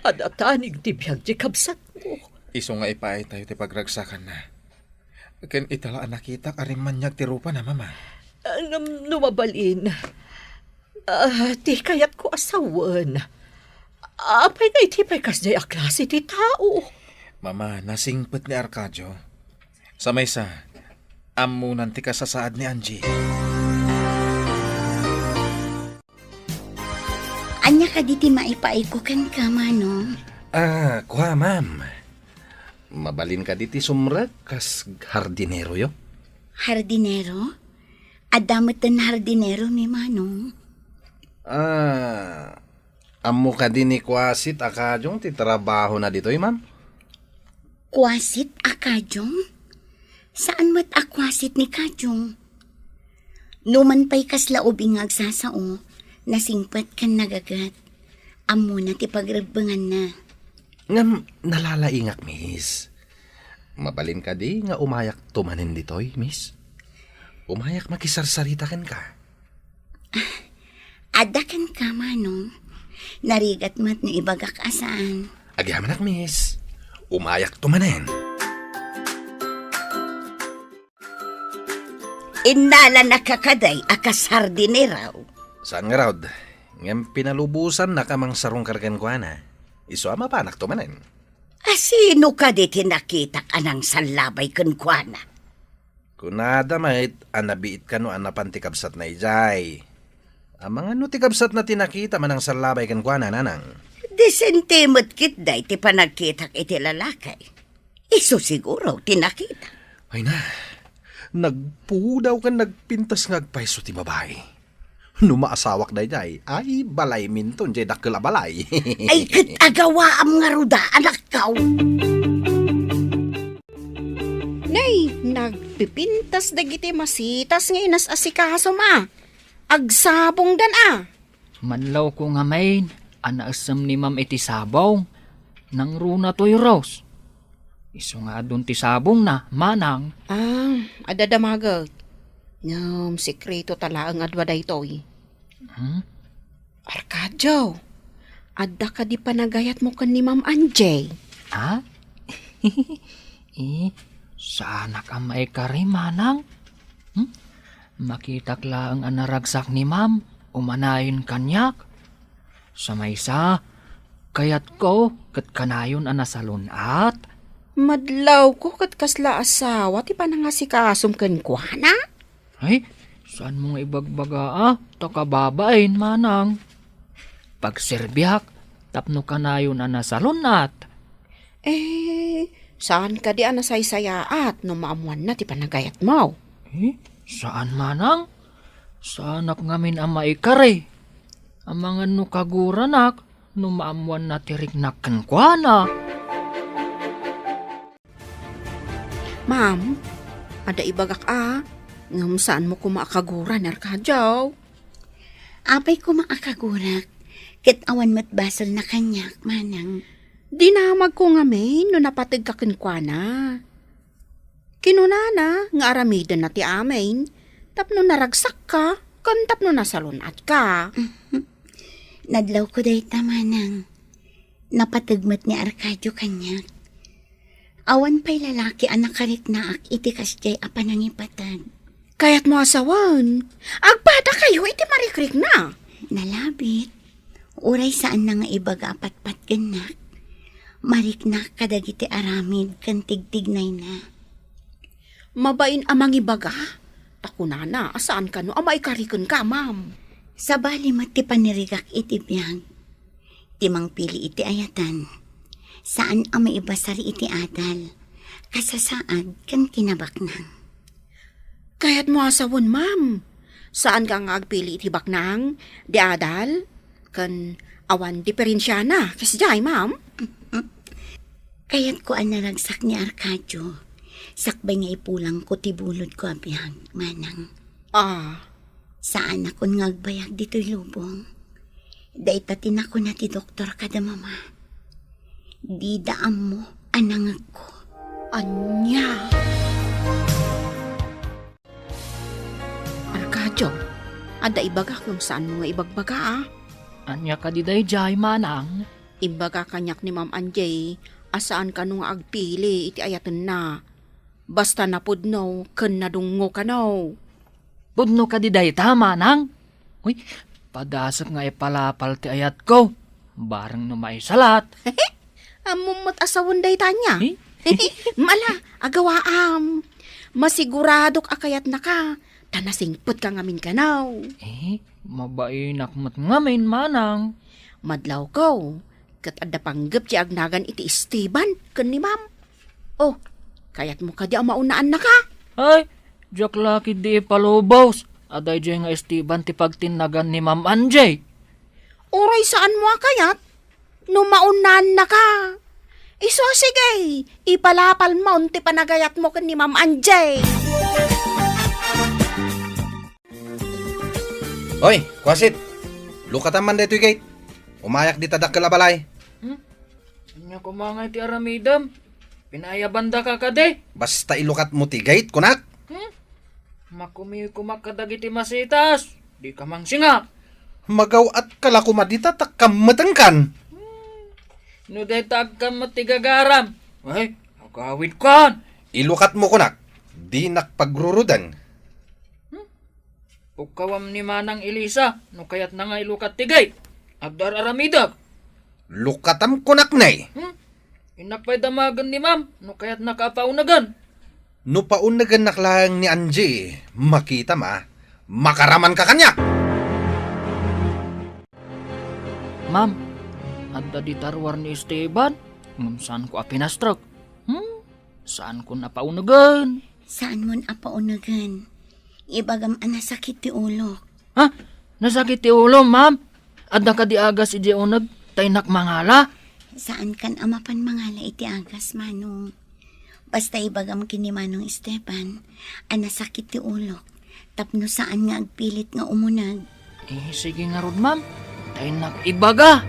Adda taning ti biag ti kabsatmo. Isu nga ipaaytayo ti pagragsakanna. Ken ita la a nakitak a rimmaniag ti rupana, Mama. Ah, ngem no mabalin, ah, ti kayatko a sawen, apay nga iti pay kasdiay a klase ti tao? Mama, nasingpet ni Arcadio. Sa maysa, ammonan ti kasasaad ni Angie. Ania kadi ti maipaayko kenka, Manong? Ah, kua, ma'am. Mabalin kadi ti sumrek kas hardineroyo? Hardinero? Adda metten hardinero ni Manong? Ah, ammo kadi ni Kuasit a Kajong ti trabahona ditoy, ma'am? Kuasit a Kajong? Saan met a kuasit ni Kajong? Numan pay kasla ubing nga agsasao, nasingpet ken nagaget. Ammona ti pagrebbenganna. Ngem nalalaingak, miss. Mabalin kadi nga umayakto manen ditoy, miss? Umayak makisarsarita kenka. Adda kenka, Manong. Narigat met no ibagak a saan. Agyamanak, miss. Umayakto manen. Innalannaka kadi a kas hardinero? Saan ngarud, ngem pinalubosannaka mangsarungkar kenkuana. Isu a mapanakto manen. A sino kadi ti nakitak a nangsallabay kenkuana? Kunada met a nabiit kano a napan ti kabsatna idiay. Amangan no ti kabsatna ti nakita a nangsallabay kenkuana, nanang. Disente met ketdi ti panagkitak iti lalaki. Isu siguro ti nakita. Ay na, nagpudaw ken nagpintas nga agpayso ti babai. No maasawak daydiay, ay, balayminton diay dakkel a balay. Ay, ket agawaam ngarud a, anakko. Nay, nagpipintas dagiti masitas nga inas-asikasom a. Agsabongdan a. Madlawko ngamin a naessem ni Ma'am iti sabong. Nangruna toy Rose. Isu nga adun ti sabongna, manang. Ah, adda damaget. Ngem sekreto ta laeng a dua daytoy. Hmm? Arcadio, adda kadi panagayatmo ken ni Ma'am Angie? Ha? Eh, saanak a maikari, manang? Hmm? Makitak laeng a naragsak ni Ma'am, umanayon kaniak. Sa maysa, kayatko ket kanayon a nasalun-at. Madlawko ket kasla asawa ti panangasikasom kenkuana? Ay, saanmo nga ibagbaga a, ta kababain, manang. Pagserbiak tapno kanayon a nasalun-at. Eh, saan kadi a nasaysayaat no maammoanna ti panagayatmo? Eh, saan, manang. Saanak ngamin a maikari. Amangan no kaguranak no maammoanna ti riknak kenkuana. Ma'am, adda ibagak a, ngem saanmo koma a kagura ni Arcadio? Apay koma a kagurak, ket awan met basolna kaniak, manang. Dinamagko ngamin no napategka kenkuana. Kinunana nga aramidenna ti amin, Tapno naragsakka, ken tapno nasalun-atka. Nadlawko dayta, manang. Napateg met ni Arcadio kaniak. Awan pay lalaki a nakariknaak iti kasdiay a panangipateg. Kayatmo a sawen, agpadakayo iti marikrikna. Nalabit. Uray saanna nga ibaga a patpatgennak, mariknak kadagiti aramid ken tigtignayna. Mabain a mangibaga? Ta kunana a saan kano a maikarikenka, ma'am. Sabali met ti panirigak iti biag. Ti mangpili iti ayaten, saan a maibasar iti adal, kasasaad, ken kinabaknang. Kayatmo a sawen, ma'am. Saanka nga agpili iti baknang, di adal, ken awan diferensiana, kasdiay, ma'am? Kayatko a naragsak ni Arcadio, sakbay nga ipulangko ti bulodko a biag, manang. Ah. Saanakon nga agbayag ditoy lubong. Dayta ti nakuna ti doktor kada mama. Dida ammo a nangegko. Ania? Arcadio, adda ibagak ngem saanmo nga ibagbaga, a? Ania kadi daydiay, manang? Imbaga kaniak ni Ma'am Angie a saan kano nga agpili iti ayatenna. Basta napudno ken nadungngo kano. Pudno kadi dayta, manang? Uy, padasep nga ipalapal ti ayatko. Bareng no maisalat. Ammom met a sawen dayta nia? Eh? Mala, agawaam. Masiguradok a kayatnaka, ta nasingpetka ngamin kano. Eh, mabainak met ngamin, manang. Madlawko, ket adda panggep ti agnagan iti Esteban ken ni Ma'am. Oh, kayatmo kadi a maunaannaka? Ay, diak la ketdi ipalubos a daydiay nga Esteban ti pagtinnagan ni Ma'am Angie. Uray saanmo a kayat, no maunaannaka. Isu a sige, ipalapalmon ti panagayatmo ken ni Ma'am Angie. Oy, kuasit! Lukatam man daytoy gate. Umayak dita dakkel a balay. Hmm? Ania koma ngay ti aramidem? Pinaayabandaka kadi? Basta ilukatmo ti gate, kunak. Hmm? Makumiw koma kadagiti masitas. Dika mangsinga. Magaw-atka la koma dita ta kammetengkan. Hmm. No dayta agkammet ti gagaram, ay, agawidkan. Ilukatmo kunak, dinak pagruruden. Hmm? Ukawam ni Manang Elisa, no kayatna nga ilukat ti gate. Agdar-aramidek. Lukatam kunak, nay. Hmm? Innak pay damagen ni Ma'am, no kayatnaka a paunegen. No paunegennak laeng ni Angie, makitam a, makaramanka kaniak. Ma'am, adda dita ruar ni Esteban, ngem saanko a pinastrek. Hmm? Saankon a paunegen. Saanmon a paunegen. Ibagam a nasakit ti ulok. Ha? Nasakit ti ulo, ma'am? Adda kadi agas idiay uneg ta innak mangala? Saankan a mapan mangala iti agas, Manong. Basta ibagam ken ni Manong Esteban a nasakit ti ulok tapno saan nga agpilit nga umuneg. Eh, sige ngarud, ma'am. Ta innak ibaga.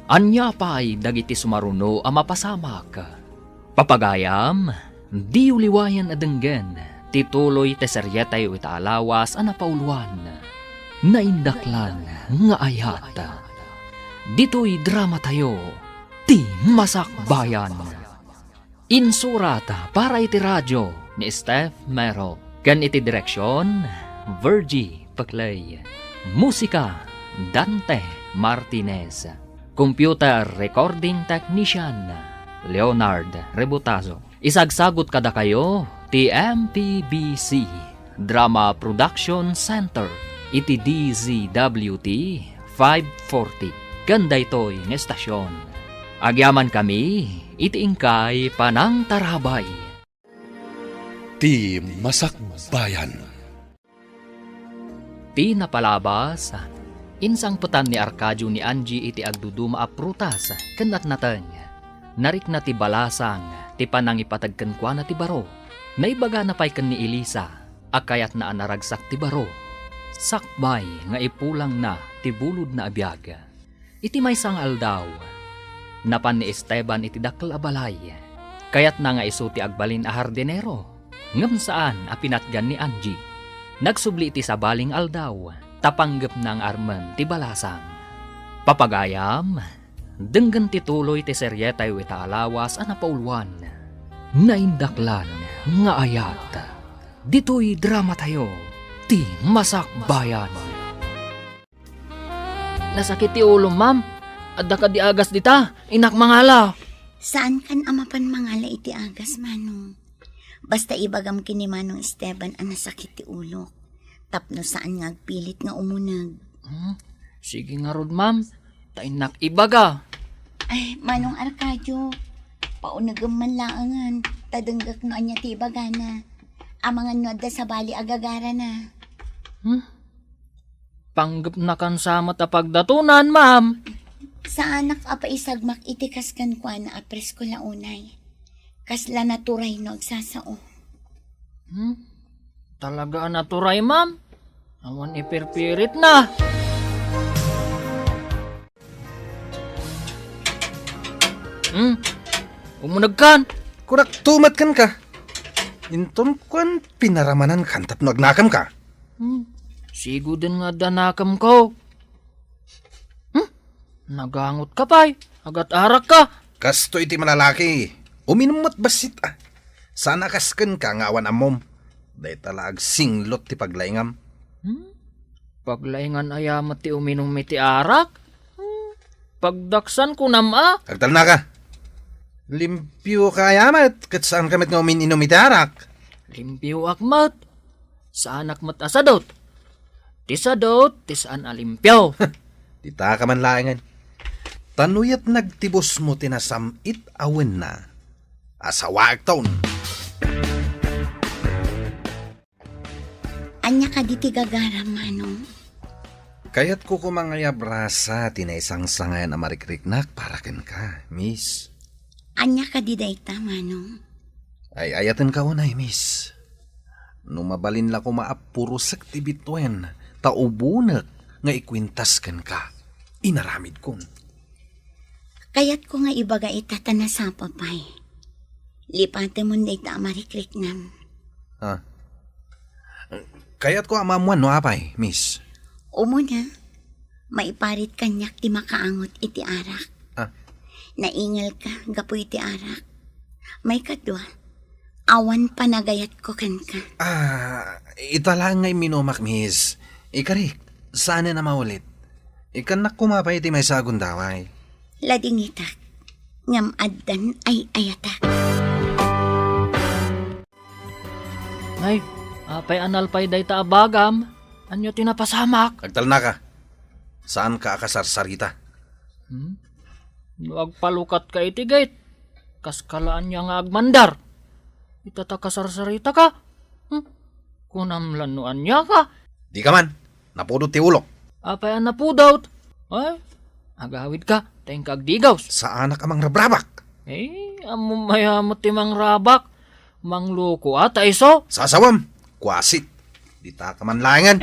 Ania pay dagiti sumaruno a mapasamak? Papagayam, diyo liwayan a denggen ti tuloy ti serietayo ita a lawas a napauloan, Naindaklan nga Ayat. Ditoy dramatayo, ti Masakbayan. Insurat para iti radio ni Steph Mero, ken iti direksion, Virgie Peclay. Musika, Dante Martinez. Computer recording technician, Leonard Rebutazo. Isagsagut kadakayo ti M P B C Drama Production Center iti D Z W T five forty ken daytoy nga estasion. Agyamankami iti inkay panangtarabay. Ti Masakbayan. Ti napalabas, insangpetan ni Arcadio ni Angie iti agduduma a prutas ken natnateng. Narikna ti balasang ti panangipateg kenkuana ti baro. Naibagana pay ken ni Elisa a kayatna a naragsak ti baro, sakbay nga ipulangna ti bulodna a biag. Iti maysa nga aldaw, napan ni Esteban iti dakkel a balay. Kayatna nga isu ti agbalin a hardinero, ngem saan a pinatgan ni Angie. Nagsubli iti sabali nga aldaw, ta panggepna nga armen ti balasang. Papagayam, denggen ti tuloy ti serietayo ita a lawas a napauluan, Naindaklan nga Ayat. Ditoy dramatayo, ti Masakbayan. Nasakit ti ulom, ma'am. Adda kadi agas dita? Innak mangala. Saankan a mapan mangala iti agas, Manong. Basta ibagam ken ni Manong Esteban a nasakit ti ulok. Tapno saan nga agpilit nga umuneg. Hmm, sige ngarud, ma'am. Ta innak ibaga. Ay, Manong Arcadio, paunegem man laengen, ta denggek no ania ti ibagana. Amangan no adda sabali a gagarana. Hmm? Panggepnakan sa met a pagdatonan, ma'am. Saanak a paisagmak iti kas kenkuana a presko la unay. Kasla naturay no agsasao. Hmm? Talaga a naturay, ma'am? Awan ipirpiritna. Hmm? Umunegkan? Kunak tumet kenka. Inton kuan pinaramanankan tapno agnakemka. Hmm? Siguden nga adda nakemko. Hmm? Nagangotka pay. Agat-arakka. Kastoy ti malalaki. Uminum met bassit, a. Saan a kas kenka nga awan ammom. Dayta la agsinglot ti paglaingam. Hmm? Paglaingan aya met ti uminum iti arak? Hmm? Pagdaksan kunam a? Agtalnaka. Limpioka aya met, ket saanka met nga umin-inum iti arak. Limpioak met. Saanak met a sadut. Ti sadut, ti saan a limpio. Dita ka man laengen. Ta no yat nagtibusmo ti nasam-it a wenna, asawaekton. Ania kadi ti gagaram, Manong? Kayatko koma nga iabrasa ti naisangsangayan a marikriknak para kenka, Miss. Ania kadi dayta, Manong? Ay-ayatenka unay, Miss. No mabalin la koma a purosek ti bituen, ta ubonek nga ikuentas kenka, inaramidkon. Kayatko nga ibaga ita ta nasapa pay. Lipatemon dayta a marikriknam. Ah. Kayatko a maammuan no apay, Miss. Umuna, maiparit kaniak ti makaangot iti arak. Ah. Naingelka gapu iti arak. Maikadua, awan panagayatko kenka. Ah, ita laeng nga imminumak, Miss. Ikarik, saanen a maulit. Ikkannak koma pay iti maysa a gundaway. Ladingitak, ngem addan ay-ayatak. Nay, apay a nalpay dayta a bagam? Ania ti napasamak? Agtalnaka. Saanka a kasarsarita. Hmm? No agpalukatka iti gate, kaska la ania nga agmandar. Ita ta kasarsaritaka? Hmm? Kunam la no aniaka? Dika man, napudot ti ulok. Apay a napudot? Ay, agawidka, ta inka agdigaws. Saanak a mangrabrabak. Eh, ammom aya met ti mangrabak. Mangloko a ta isu. Sasawem, kuasit. Dita ka man laengen.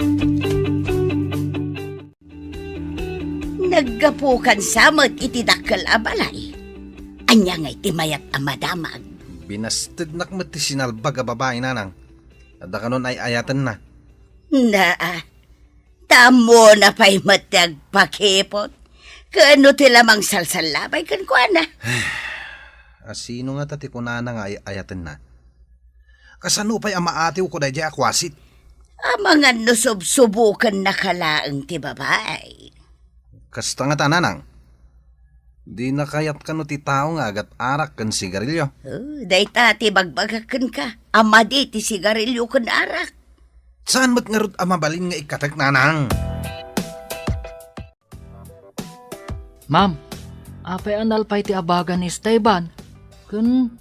Naggapukan sa met iti dakkel a balay. Ania ngay ti mayat a madamag? Binastednak met ti sinalbag a babai, nanang. Adda kanon ay-ayatenna. Naa, ta ammona pay met ti agpakipot. Ken no ti la mangsalsallabay kenkuana. A sino ngata ti kunana nga ay-ayatenna? Kasano pay a maatiwko daydiay a kuasit? Amangan no subsubokennaka laeng ti babai. Kasta ngata, nanang. Dina kayat kano ti tao nga agat-arak ken sigarilyo. Oh, dayta ti bagbagak kenka. A madi ti sigarilyo ken arak. Saan met ngarud a mabalin nga ikkatek, nanang? Ma'am, apay a nalpay ti abaga ni Esteban? Ken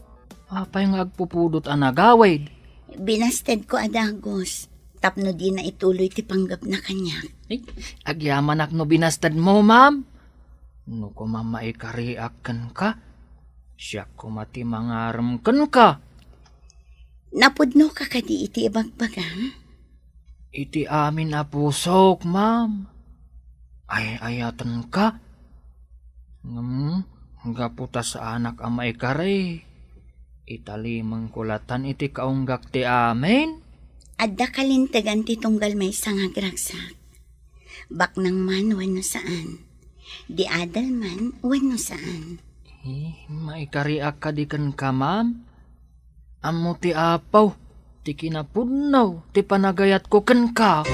apay nga agpupudot a nagawid? Binastedko a dagus tapno dina ituloy ti panggepna kaniak. Ay, agyamanak no binastedmo, ma'am. No koma maikariak kenka, siak koma ti mangarem kenka. Napudnoka kadi iti ibagbagam? Iti amin a pusok, ma'am. Ay-ayatenka. Ngem, gapu ta saanak a maikari, Italimengko latan iti kaunggak ti amin. Adda kalintegan ti tunggal maysa nga agragsak. Baknang man wenno saan. Di adal man wenno saan. Eh, maikariak kadi kenka, ma'am? Ammo ti Apo ti kinapudno ti panagayatko kenka.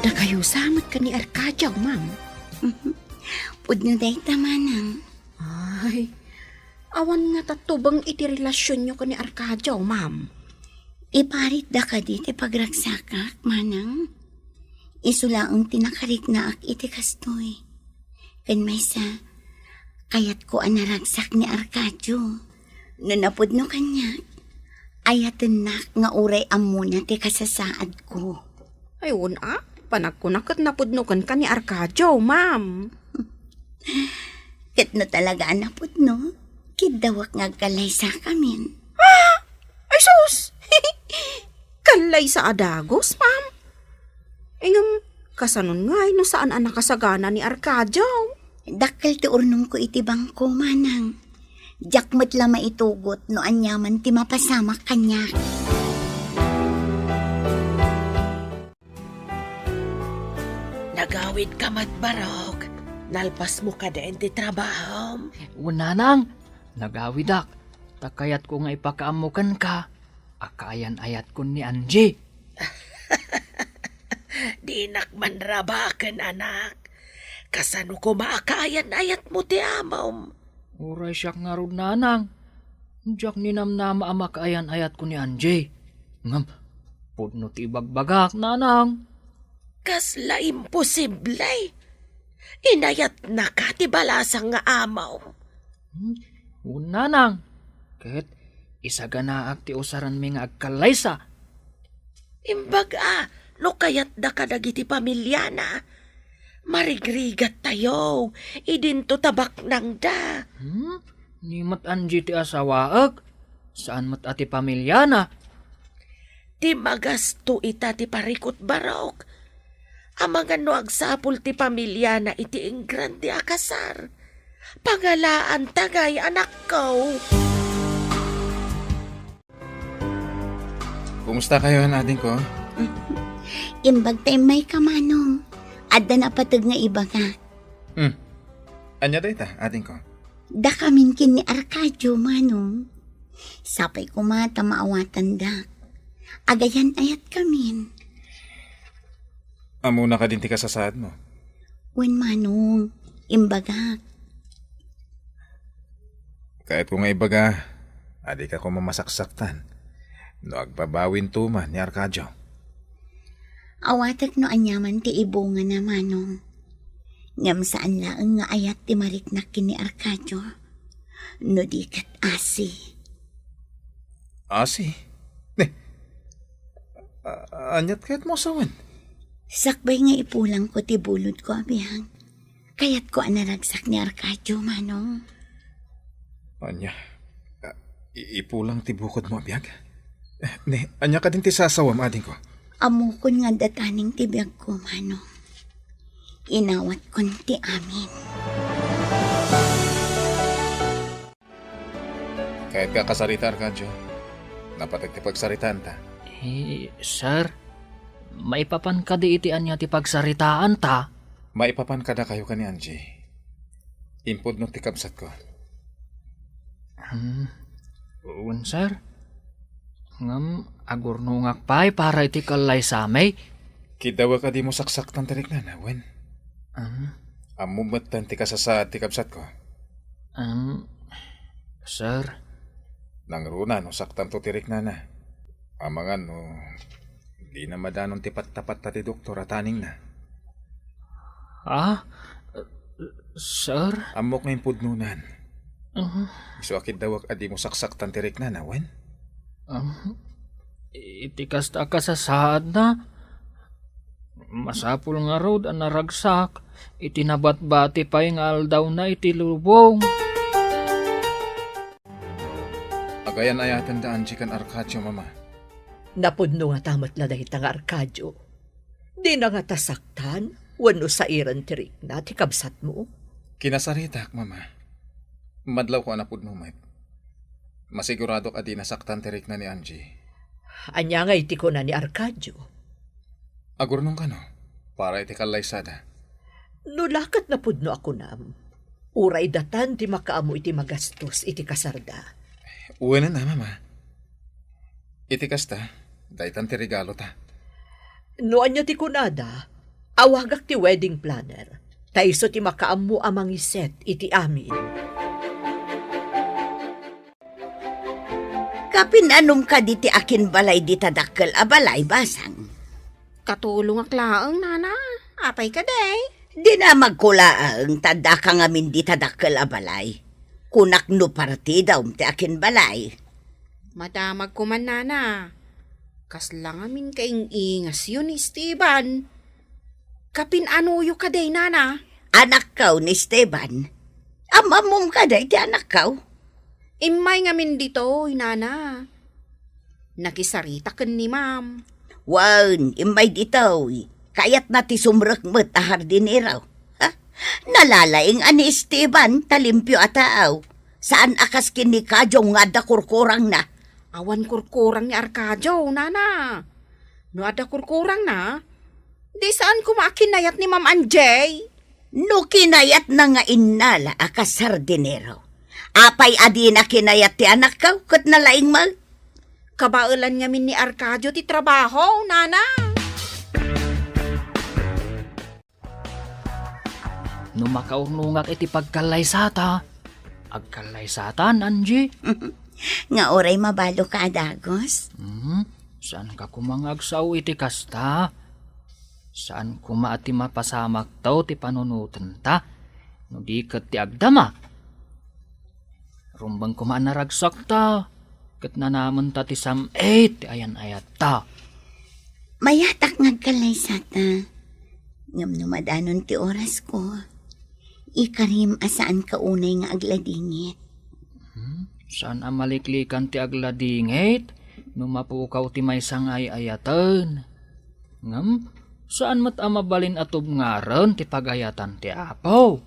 Dakayo sa met ken ni Arcadio, ma'am. Pudno dayta, manang. Ay, awan ngata tubeng iti relasionyo ken ni Arcadio, ma'am. Iparitda kadi ti pagragsakak, manang? Isu laeng ti nakariknaak iti kastoy. Ken maysa, kayatko a naragsak ni Arcadio. No napudno kaniak, ayatennak nga uray ammona ti kasasaadko. Ay, wen a, panagkuna ket napudno kenka ni Arcadio, ma'am. Ket no talaga a napudno, kiddawek nga agkallaysakamin. Ay, sus! Kallaysa a dagus, ma'am. Ngem, kasanon ngay no saan a nakasagana ni Arcadio? Dakkel ti urnongko iti bangko, manang. Diak met la maitugot no aniaman ti mapasamak kaniak. Nagawidka met, Barok. Nalpasmo kadi iti trabahom? Wen, nanang, nagawidak. Ta kayatko nga ipakaammo kenka a kaayan-ayatkon ni Angie. Dinak manrabaken, anak. Kasano koma a kaayan-ayatmo ti amom? Uray siak ngarud, nanang. Diak ninamnama a makaayan-ayatko ni Angie. Ngem, pudno ti ibagbagak, nanang. Kasla imposible! Inayatnaka ti balasang nga amom. Hmm, wen, nanang. Ket isaganaak ti usaranmi nga agkallaysa. Imbag a, no kayatda kadagiti pamiliana, marigrigattayo, idinto ta baknangda. Hmm? Ni met Angie ti asawaek, saan met a ti pamiliana. Ti magasto ita ti parikut, Barok. Amangan no agsapul ti pamiliana iti ingrande a kasar. Pangalaanta ngay, anakko. Kumusta kayo, adingko? Imbag ta immayka, manong. Adda napateg nga ibaga. Hmm. Ania dayta, adingko? Dakamin ken ni Arcadio, manong. Sapay koma ta maawatandak. Agayan-ayatkamin. Ammona kadin ti kasasaadmo? Wen, manong, imbagak. Kayatko nga ibaga, a dika koma masaksaktan no agbabawinto man ni Arcadio. Awatek no aniaman ti ibungana, manong. Ngem saan laeng nga ayat ti mariknak ken ni Arcadio. No di ket asi. Asi? Ne, a-, aniat kayatmo a sawen? Sakbay nga ipulangko ti bulodko a biag, kayatko a naragsak ni Arcadio, manong. Ania? A, i-, ipulang ti bukodmo a biag? Ne, ania kadin ti sasawem, adingko? Ammokon nga adda taning ti biagko, manong. Inawatkon ti amin. Kayatka a kasarita, Arcadio? Napateg ti pagsaritaanta. Eh, sir, maipapan kadi iti ania ti pagsaritaanta? Maipapan kadakayo ken ni Angie. Impudno ti kabsatko. Hmm, wen, sir. Ngem agurnongak pay para iti kallaysami. Kiddawek a dimo saksaktan ti riknana, wen? Hmm? Ammom metten ti kasasaad ti kabsatko. Em, sir. Nangruna no saktanto ti riknana. Amangan no dina madanon ti pattapatta ti doktor a taningna. Ah, sir? Ammok nga impudnonan. Ah. Isu a kiddawek a dimo saksaktan ti riknana, wen? Ah, iti kasta a kasasaadna, masapul ngarud a naragsak iti nabatbati pay nga aldawna iti lubong. Agayan-ayatenda Angie ken Arcadio, Mama. Napudno ngata met la dayta nga Arcadio? Dina ngata saktan wenno sairen ti rikna ti kabsatmo? Kinasaritak, Mama. Madlawko a napudno met. Masiguradok a di nasaktan ti rikna ni Angie. Ania ngay ti kuna ni Arcadio? Agurnong kano, para iti kallaysada. No la ket napudno a kunam, uray datan ti makaammo iti magastos iti kasarda. Wen a, Mama. Iti kasta, daytan ti regalota. No ania ti kunada, awagak ti wedding planner. Ta isu ti makaammo a mangiset iti amin. Kapin-anom kadi ti akinbalay dita dakkel a balay, Basang? Katulongak laeng, Nana. Apay kadi? Dinamagko laeng ta addaka ngamin dita dakkel a balay. Kunak no partidam ti akinbalay. Madamagko man, Nana. Kasla ngamin kaing-ingasyo ni Esteban. Kapin-anoyo kadi, Nana? Anakkaw ni Esteban. Am-ammom kadi ti anakkaw? Immay ngamin ditoy, Nana. Nakisarita ken ni Ma'am. Wen, immay ditoy. Kayatna ti sumrek met a hardinero. Ha? Nalalaing a ni Esteban ta limpio a tao. Saan a kas ken ni Kajong nga adda kurkurangna. Awan kurkurang ni Arcadio, Nana. No adda kurkurangna, di saan koma a kinayat ni Ma'am Angie? No kinayatna nga innala a kas hardinero, apay a dina kinayat ti anakkaw ket nalaing met? Kabaelan ngamin ni Arcadio ti trabaho, Nana. No makaurnongak iti pagkallaysata, agkallaysatan, Angie? Nga uray mabalinka a dagus? Hmm, saanka koma nga agsao iti kasta. Saan koma a ti mapasamakto ti panunotenta, no di ket ti agdama. Rumbeng koma a naragsakta, ket nanamenta ti sam-it ti ayan-ayatta. Mayatak nga agkallaysata, ngem no madanon ti orasko, ikarim a saanka unay nga agladingit. Hmm? Saan a maliklikan ti agladingit no mapukaw ti maysa nga ay-ayaten. Ngem, saan met a mabalin a tubngaren ti pagayatan ti Apo.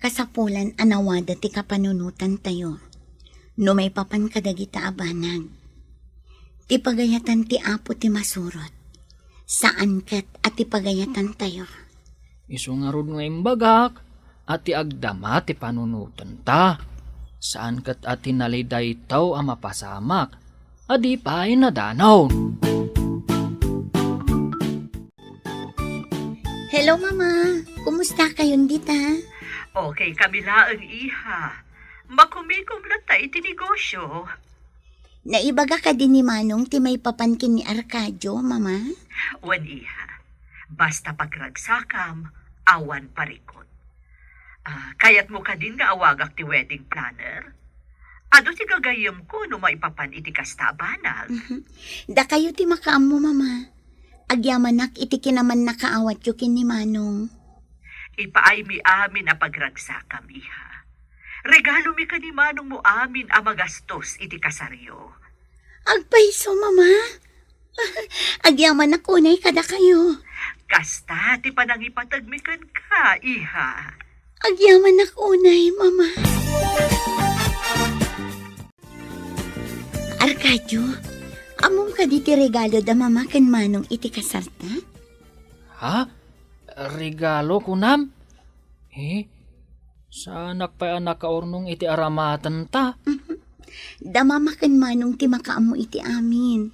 Kasapulan a nawada ti kapanunotantayo no maipapan kadagita a banag. Ti pagayatan ti Apo ti masurot, saan ket a ti pagayatantayo. Isu ngarud nga imbagak a ti agdama ti panunotenta, saan ket a ti nalidaytaw a mapasamak a di pay nadanon. Hello, Mama. Kumusta kayon dita? Okay kami laeng, iha. Makumikom latta iti negosyo. Naibaga kadi ni Manong ti maipapan ken ni Arcadio, Mama? Wen, iha. Basta pagragsakam, awan parikut. Ah, kayatmo kadin nga awagak ti wedding planner? Adu ti gagayyemko no maipapan iti kasta a banag. Mhm. Dakayo ti makaammo, Mama. Agyamanak iti kinamannakaawatyo ken ni Manong. Ipaaymi amin a pagragsakam, iha. Regalomi ken ni Manongmo amin a magastos iti kasaryo. Agpayso, Mama. Agyamanak unay kadakayo. Kasta ti panangipategmi kenka, iha. Agyamanak unay, Mama. Arcadio, ammom kadi ti regalo da Mama ken Manong iti kasarta? Ha? Regalo, kunam? Eh, saanak pay a nakaurnong iti aramatenta? Da Mama ken Manong ti makaammo iti amin.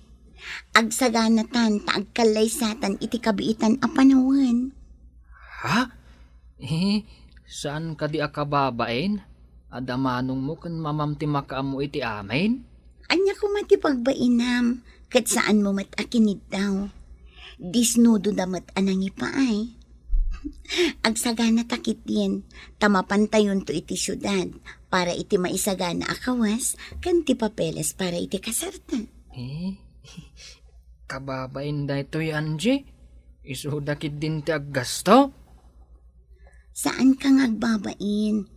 Agsaganatan ta agkallaysatan iti kabiitan a panawen. Ha? Eh, saan kadi a kababain? Adda Manongmo ken Mamam ti makaammo iti amin? Ania koma ti pagbainam, ket saanmo met a kiniddaw. Disnudo da met a nangipaay. Agsagana ta ketdin, ta mapantayonto iti siudad para iti maisagana a kawes ken ti papeles para iti kasarta. Eh, kababain daytoy, Angie? Isuda ketdin ti aggasto? Saanka nga agbabain.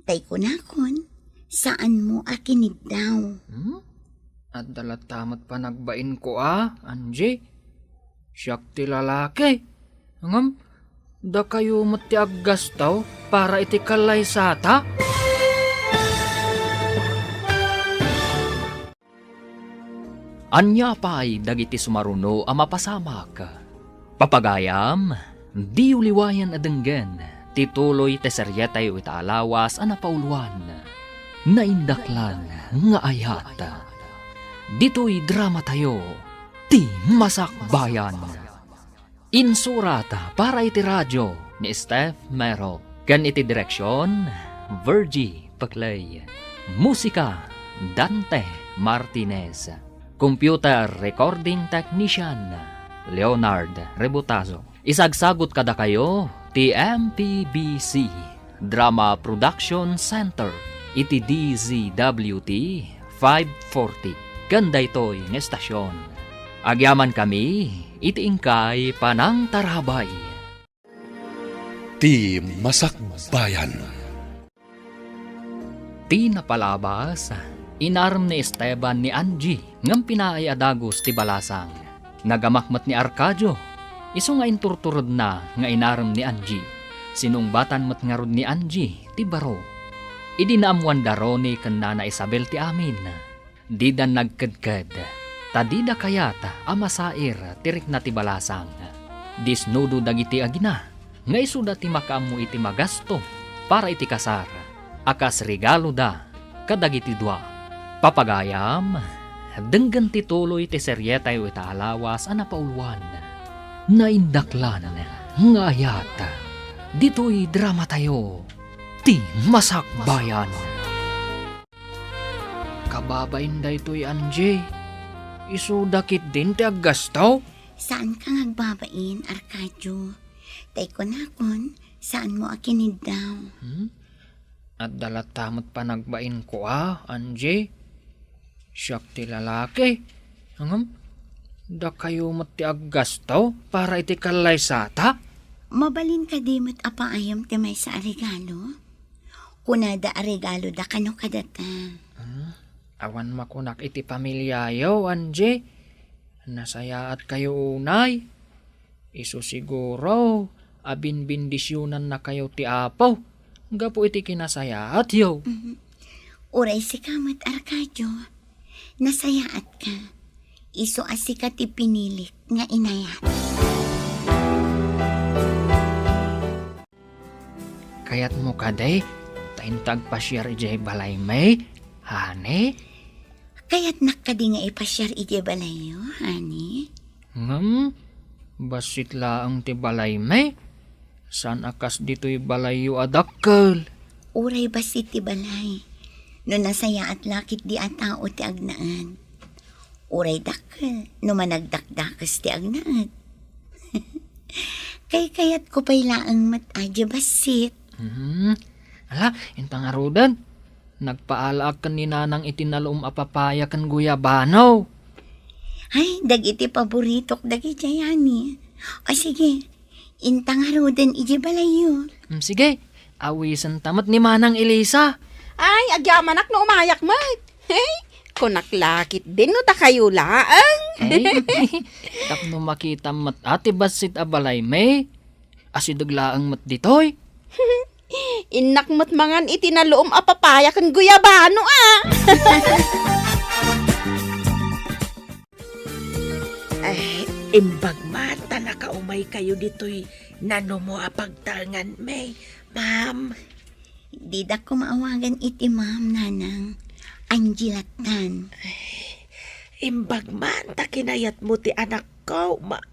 Tay kunakon, saanmo a kiniddaw. Hmm? Adda latta met panagbainko a, Angie? Siak ti lalaki. Ngem, Dakayo met ti aggastaw para iti kallaysata? Ania pay dagiti sumaruno a mapasamak? Papagayam, diyo liwayan a denggen ti tuloy ti serietayo ita a lawas a napauluan, Naindaklan nga Ayat. Ditoy dramatayo, Ti Masakbayan. Insurat para iti radio ni Steph Mero ken iti direksion, Virgie Peclay. Musika, Dante Martinez. Computer recording technician, Leonard Rebutazo. Isagsagut kadakayo ti M P B C Drama Production Center iti D Z W T five forty ken daytoy nga estasion. Agyamankami iti inkay panangtarabay. Ti Masakbayan. Ti napalabas, inarem ni Esteban ni Angie ngem pinaay a dagus ti balasang. Nagamak met ni Arcadio, isu nga inturturedna nga inarem ni Angie. Sinungbatan met ngarud ni Angie ti baro. Idi naammuan da Ronnie ken Nana Isabel ti amin, dida nagkedked, ta dida kayat a masair ti rikna ti balasang. Disnudo dagiti agina nga isuda ti makaammo iti magasto para iti kasar a kas regaloda kadagiti dua. Papagayam, denggen ti tuloy ti serietayo ita a lawas a napauluan, Naindaklan nga Ayat. Ditoy dramatayo, Ti Masakbayan. Kababain daytoy, Angie. Isuda ketdin ti aggastaw? Saan ka nga agbabain, Arcadio. Tay kunakon, saanmo a kiniddaw. Hmm? Adda latta met panagbainko a, Angie. Siak ti lalaki. Ngem, dakayo met ti aggastaw para iti kallaysata? Mabalin kadi met a paayam ti maysa a regalo? Kunada a regaloda kano kadata. Hmm? Awan makunak iti pamiliayo, Angie. Nasayaatkayo unay. Isu siguro a binbendisionannakayo ti Apo gapu iti kinasayaatyo. Mhm. Uray sika met, Arcadio. Nasayaatka. Isu a sika ti pinilik nga inayat. Kayatmo kadi ta inta agpasiar idiay balaymi, honey? Kayatnak kadi nga ipasiar idiay balayyo, honey? Ngem, bassit laeng ti balaymi. Saan a kas ditoy balayyo a dakkel. Uray bassit ti balay, no nasayaat la ketdi a tao ti agnaed. Uray dakkel no managdakdakes ti agnaed. Kaykayatko pay laeng met a diay bassit. Hmm. Ala, inta ngaruden. Nagpaalaak ken ni Nanang iti nalum a papaya ken guyabano. Ay, dagiti paboritok dagidiay, honey. O sige, inta ngaruden idiay balayyo. Hmm, sige, awisenta met ni Manang Elisa. Ay, agyamanak no umayak met. Hey, kunak la ketdin no dakayo laeng. Ay, tapno makitam met a ti bassit a balaymi. Asideg laeng met ditoy. Innak met mangan iti nalum a papaya ken guyabano a. Ay, imbag man ta nakaumaykayo ditoy nanumo a pagtaenganmi, ma'am. Didak koma awagan iti ma'am, Nanang. Angie lattan. Ay, imbag man ta kinayatmo ti anakko, ma-,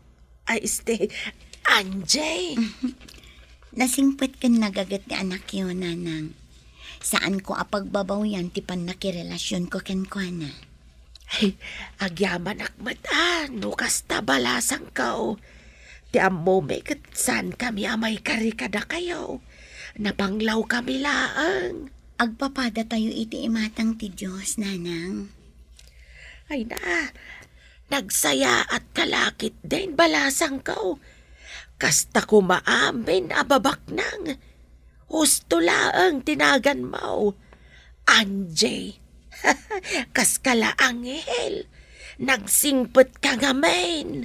ay, este, Angie. Nasingpet ken nagaget ti anakyo, Nanang. Saanko a pagbabawian ti pannakirelasionko kenkuana. Ay, agyamanak met a no kasta balasangko. Ti ammomi ket saankami a maikari kadakayo. Napanglawkami laeng. Agpapadatayo iti imatang ti Dios, Nanang. Ay na, nagsayaatka la ketdin balasangko. Kasta koma amin a babaknang. Husto laeng ti naganmo. Angie, kaska la anghel, nagsingpetka ngamin.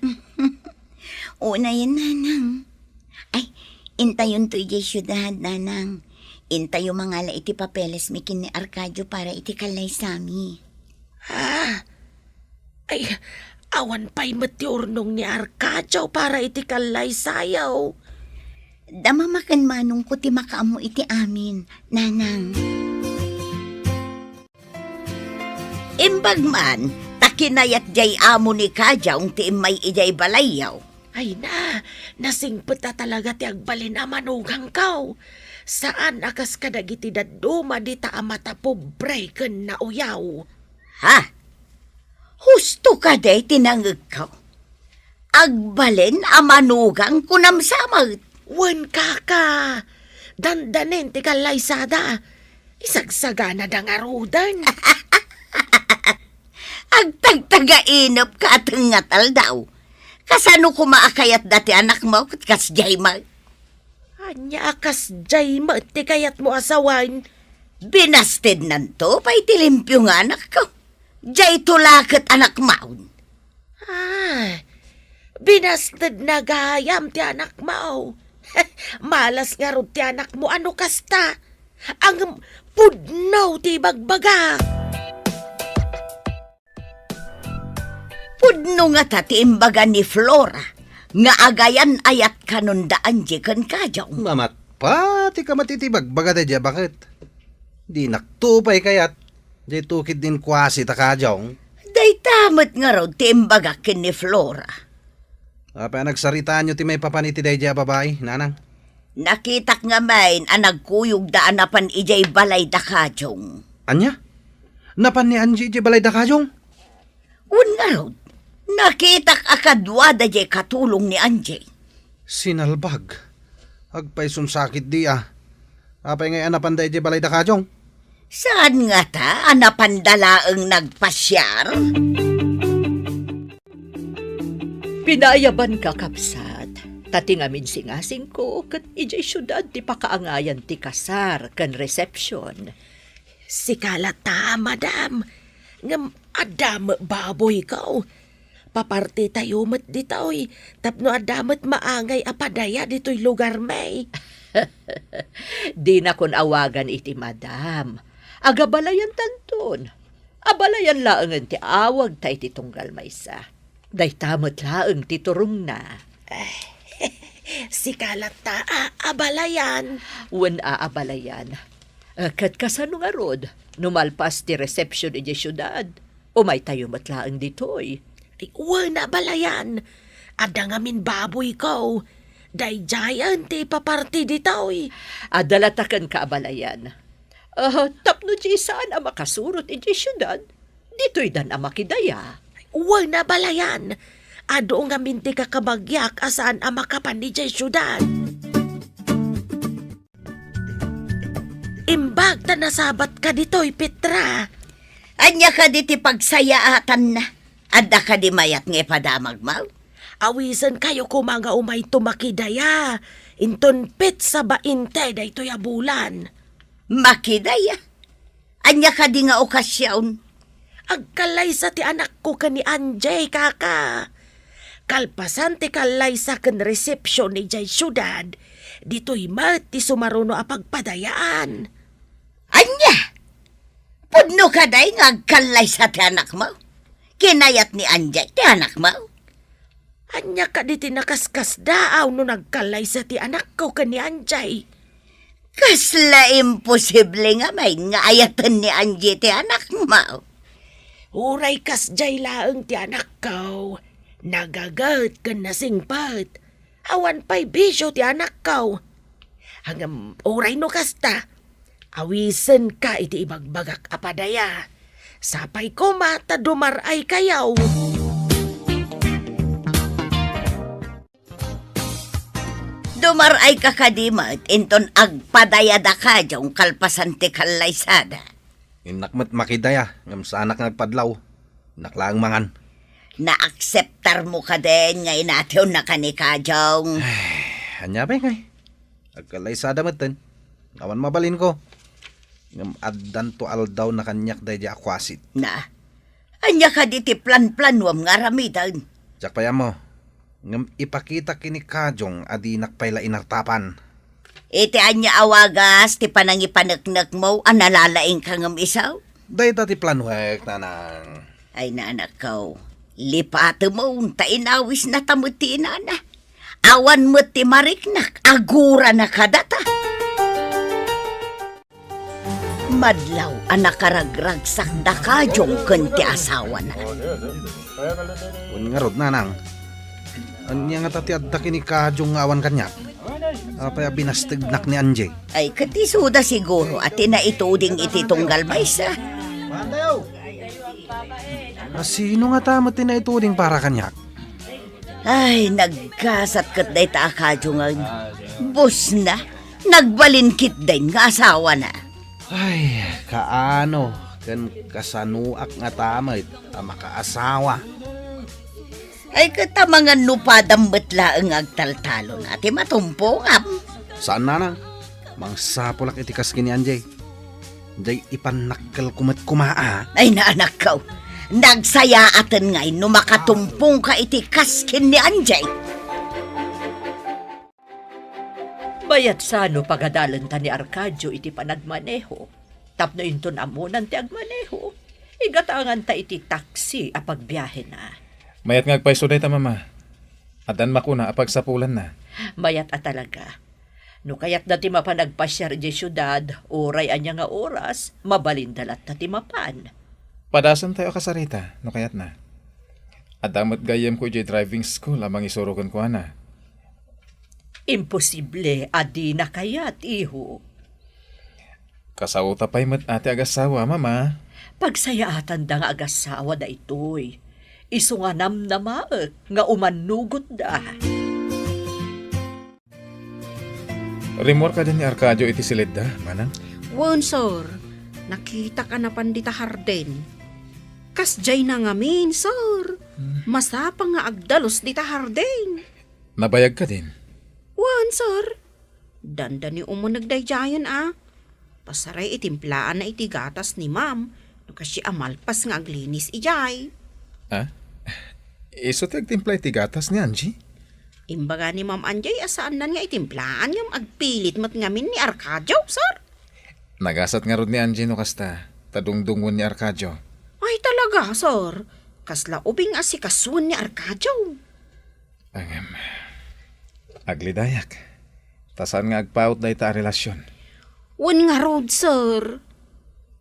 Unayen, Nanang. Ay, Intayonto idiay siudad, Nanang. Intayo mangala iti papelesmi ken ni Arcadio para iti kallaysami. Ah, ay, awan pay met ti urnong ni Arcadio para iti kallaysayo. Dama maken manongko ti makaammo iti amin, Nanang. Imbag man, ta kinayat diay amo ni Kajong ti immay idiay balayyo. Ay na, nasingpet a talaga ti agbalin a manugangko. Saan a kas kadagiti dadduma dita a matapobre ken nauyaw. Ha? Husto kadi ti nangegko? Agbalin a manugang kunam sa met. Wen, kaka. Dandanin ti kallaysada. Isagsaganada ngaruden. Agtagtagainep ka a tengngat aldaw. Kasano koma a kayatda ti anakmo ket kasdiay met? Ania a kasdiay met ti kayatmo a sawen? Binastednanto pay ti limpio nga anakko. Diayto la ket anakmaon. Ah, binastedna gayam ti anakmo. Malas ngarud ti anakmo a no kasta. Ngem pudno ti ibagbaga. Pudno ngata ti imbaga ni Flora nga agayan-ayat kanon da Angie ken Kajong. Mamatpat ti kamat iti bagbaga daydiay a baket. Dinakto pay kayat, diay tukid ni Kwasi ta Kajong. Dayta met ngarud ti imbagak ken ni Flora. Apay a nagsaritaanyo ti maipapan iti daydiay a babai, Nanang? Nakitak ngamin a nagkuyogda a napan idiay balay da Kajong. Ania? Napan ni Angie idiay balay da Kajong? Wen ngarud, nakitak a kaduada diay katulong ni Angie. Sinalbag. Agpayson sakit di a. Apay ngay a napanda idiay balay da Kajong? Saan ngata a napanda laeng nagpasiar? Pinaayabanka, kabsat, ta ti ngamin singasingko ket idiay siudad ti pakaangayan ti kasar ken resepsion. Sika latta, madam, ngem adda met baboyko. Papartitayo met ditoy, tapno adda met maangay a padaya ditoy lugarmi. Dinakon awagan iti madam. Agabalayantanton. Abalayan laengen ti awagta iti tunggal maysa. Dayta met laeng ti turongna. Sika latta a abalayan. Wen a abalayan. Eh, ket kasano ngarud, no malpas ti resepsion idiay siudad? Umaytayo met laeng ditoy. Ay, wen a abalayan. Adda ngamin baboyko. Daydiayen ti ipaparti ditoy. Adda latta kenka abalayan. Ah, tapno di saan a makasurot idiay siudad, ditoydan a makidaya. Wen a abalayan. Adu ngamin ti kakabagiak a saan a makapan idiay siudad. Imbag ta nasabatka ditoy, Petra. Ania kadi ti pagsayaatanna? Adda kadi mayat nga ipadamagmo? Awisenkayo koma nga umayto makidaya. Inton petsa bainte daytoy a bulan. Makidaya? Ania kadi nga okasion? Agkallaysa ti anakko ken ni Angie, kaka. Kalpasan ti kallaysa ken resepsion idiay siudad, ditoy met ti sumaruno a pagpadayaan. Ania? Pudno kadi nga agkallaysa ti anakmo? Kinayat ni Angie ti anakmo? Ania kadi ti nakaskasdaaw no nagkallaysa ti anakko ken ni Angie? Kasla imposible ngamin nga ayaten ni Angie ti anakmo. Uray kasdiay laeng ti anakko, nagaget ken nasingpet. Awan pay bisio ti anakko. Ngem uray no kasta, awisenka iti ibagbagak a padaya. Sapay koma ta dumar-aykayo. Dumar-ayka kadi met inton agpadaya da Kajong kalpasan ti kallaysada? Innak met makidaya, ngem saanak nga agpadlaw. Innak laeng mangan. Naakseptarmo kadin nga inatiwnaka ni Kajong? Ay, ania pay ngay? Agkallaysada metten. Awan mabalinko. Ngem addanto aldaw na kaniak daydiay a kuasit. Na, ania kadi ti planplanuam nga aramiden? Diak pay ammo. Ngem ipakitak ken ni Kajong a dinak pay la inartapan. Iti ania a wagas ti panangipaneknekmo a nalalaingka ngem isu? Dayta ti planuek, nanang. Ay, nanakko, lipatemon ta inawisnata met ti inana. Awan met ti mariknak, agurana kadata. Madlaw a nakaragragsakda Kajong ken ti asawana. Wen ngarud, nanang. Ania ngata ti adda ken ni Kajong nga awan kaniak? Apay a binastegnak ni Angie? Ay, ket isuda siguro a ti naituding iti tunggal maysa. A sino ngata met ti naituding para kaniak? Ay, naggasat ket dayta a Kajong nga busna. Nagbalin ketdin nga asawana. Ay, kaano ken kasanoak ngata met a makaasawa? Ay, ket amangan no padam met laeng nga agtaltalon a ti matumpongam. Saan, nanang. Mangsapulak iti kas ken ni Angie. Jay ipannakkelko met koma, a. Ay, nanakko. Nagsayaaten ngay no makatumpongka iti kas ken ni Angie. Mayat sano pagadalenta ni Arcadio iti panagmaneho. Tapno inton ammonan ti agmaneho, igatanganta iti taksi a pagbiahena. Mayat nga agpayso dayta, Mama. Addan makuna a pagsapulanna. Mayat a talaga. No kayatda ti mapan agpasiar idiay siudad, uray ania nga oras, mabalinda latta ti mapan. Padasentayo a kasarita, no kayatna. Adda met gayyemko idiay driving school a mangisuro kenkuana. Imposible a dina kayat, iho. Kasaota pay met a ti agasawa, Mama. Pagsayaatanda nga agasawa daytoy. Isu nga namnamaek nga umannugotda. Rimmuar kadin ni Arcadio iti silidda, manang? Wen, sir. Nakitak a napan dita hardin. Kasdiayna ngamin, sir. Hmm. Masapa nga agdalus dita hardin. Nabayag kadin? Wen, sir. Dandani umuneg daydiayen a. Pasaray itimplaanna iti gatas ni Ma'am no kasdiay a malpas nga aglinis idiay. Ah? Isu ti agtimpla iti gatas ni Angie? Imbaga ni Ma'am Angie a saannan nga itimplaan ngem agpilit met ngamin ni Arcadio, sir. Nagasat ngarud ni Angie no kasta, ta dungdungngoen ni Arcadio. Ay, talaga, sir. Kasla ubing a sikasuen ni Arcadio. Ngem, aglidayak. Ta saan nga agpaut dayta a relasyon. Wen ngarud, sir.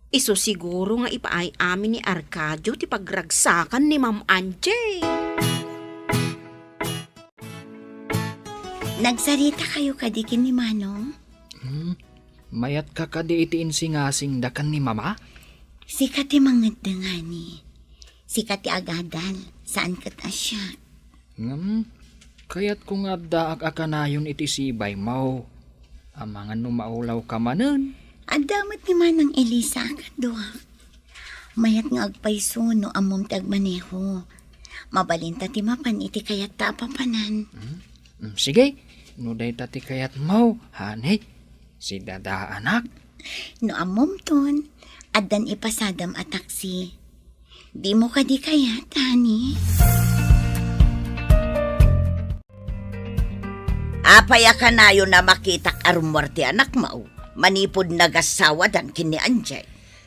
Isu siguro nga ipaay amin ni Arcadio ti pagragsakan ni Ma'am Angie. Nagsarita kayo kadi ken ni Manong? Hmm, mayatka kadi iti insingasingda ken ni Mama? Sika ti mangeddeng, honey. Sika ti agadal, saan ket a siak. Ngem, kayatko nga addaak a kanayon iti sibaymo. Amangan no maulawka manen. Adda met ni Manang Elisa a kaduak. Mayat nga agpayso no ammom ti agmaneho. Mabalinta ti mapan iti kayatta a papanan. Hmm? Hmm, sige, no dayta ti kayatmo, honey. Sidadaanak. No ammomton, addan ipasadam a taksi. Dimo kadi kayat, honey? Apay a kanayon a makitak a rummuar ti anakmo manipud nagasawadan ken ni Angie?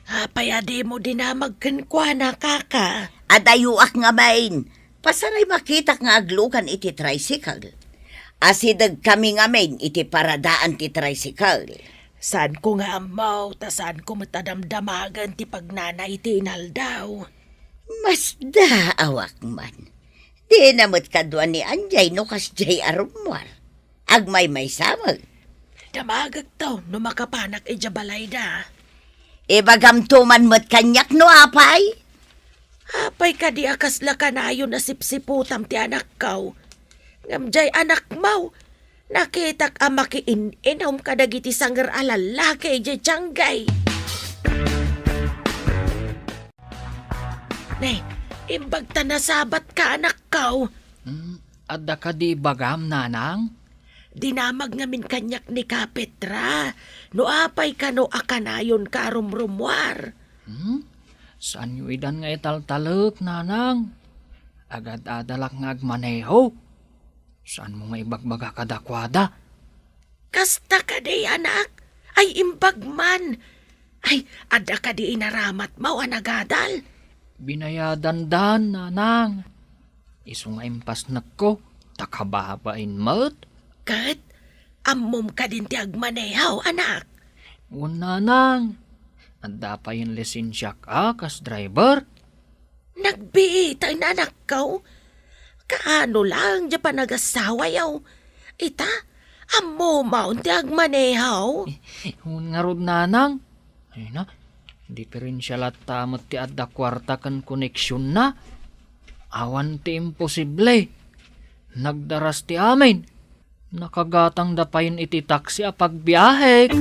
Apay a dimo dinamag kenkuana, kaka? Adayoak ngamin. Pasaray makitak nga aglugan iti tricycle. Asidegkami ngamin iti paradaan ti tricycle. Saanko nga ammo, ta saanko met a damdamagen ti pagnana iti inaldaw. Masdaawak man. Dina met kadua ni Angie no kasdiay a rummuar. Agmaymaysa met. Damagekto no makapanak idiay balayda. Ibagamto man met kaniak no apay? Apay kadi a kasla kanayon a sipsiputam ti anakko? Ngem diay anakmo, nakitak a makiin-inum kadagiti sanger a lallaki idiay tianggay. Ne, imbag ta nasabatka, anakko. Hmm, adda kadi ibagam, nanang? Dinamag ngamin kaniak ni Kapetra, no apay kano a kanayonka a rumrumuar. Hmm? Saanyo idan nga italtalek, nanang? Agad-adalak nga agmaneho. Saanmo nga ibagbaga kadakuada? Kasta kadi, anak? Ay, imbag man. Ay, adda kadi inaramatmo a nagadal? Binayadandan, nanang. Isu nga impasnekko, ta kababain met. Ket, ammom kadin ti agmaneho, anak? Wen, nanang. Adda payen lisensiak a kas driver. Nagbiit, anakko. Kaano laeng diay panagasawayo? Ita, ammom ti agmaneho? Wen ngarud, nanang. Ay na, diferensia latta met ti adda kuarta ken koneksionna. Awan ti imposible. Nagdaras ti amin. Nakagatangda payen iti taksi a pagbiahek.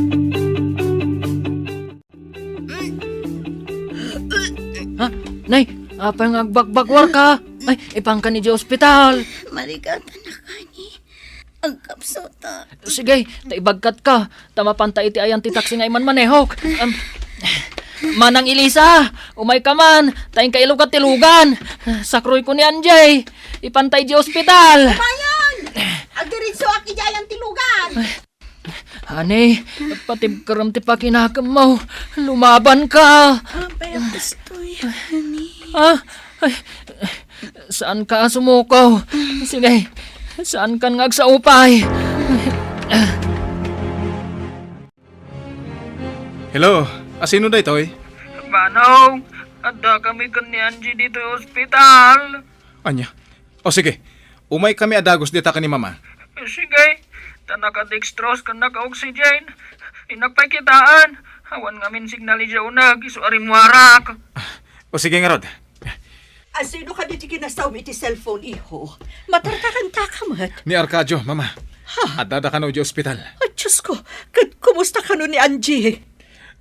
Ha? Nay, apay nga agbagbaguarka? Ay, ipanka idiay ospital. Marigatan a kani. Agkapsuta. Sige, ta ibagkatka. Ta mapanta iti ayan ti taksi nga imanmanehok. Am, Manang Elisa, umayka man. Ta inka ilugat ti lugan. Sakroyko ni Angie. Ipanta idiay ospital. Umayon! Agdiritsoak idiay ayan ti lugan. Ani, patibkerem ti pakinakemmo. Lumabanka. Apay, kastoy, honey. Ah, ay, saanka a sumuko. Sige, saankan nga agsaupay. Hello, asino daytoy? Manong, adda kami ken ni Angie ditoy ospital. Ania? O sige, umay kami a dagus dita ken ni Mama. Sige, ta naka-dextrose ken naka-oxygen. Innak pay kitaen. Awan ngamin signal idiay uneg, isu a rimmuarak. O sige ngarud. Asino kadi ti kinasawem iti cellphone, iho? Matartarantaka met. Ni Arcadio, Mama. Ha? Addada kano idiay ospital. Ay, Diyos ko, ket kumusta kano ni Angie?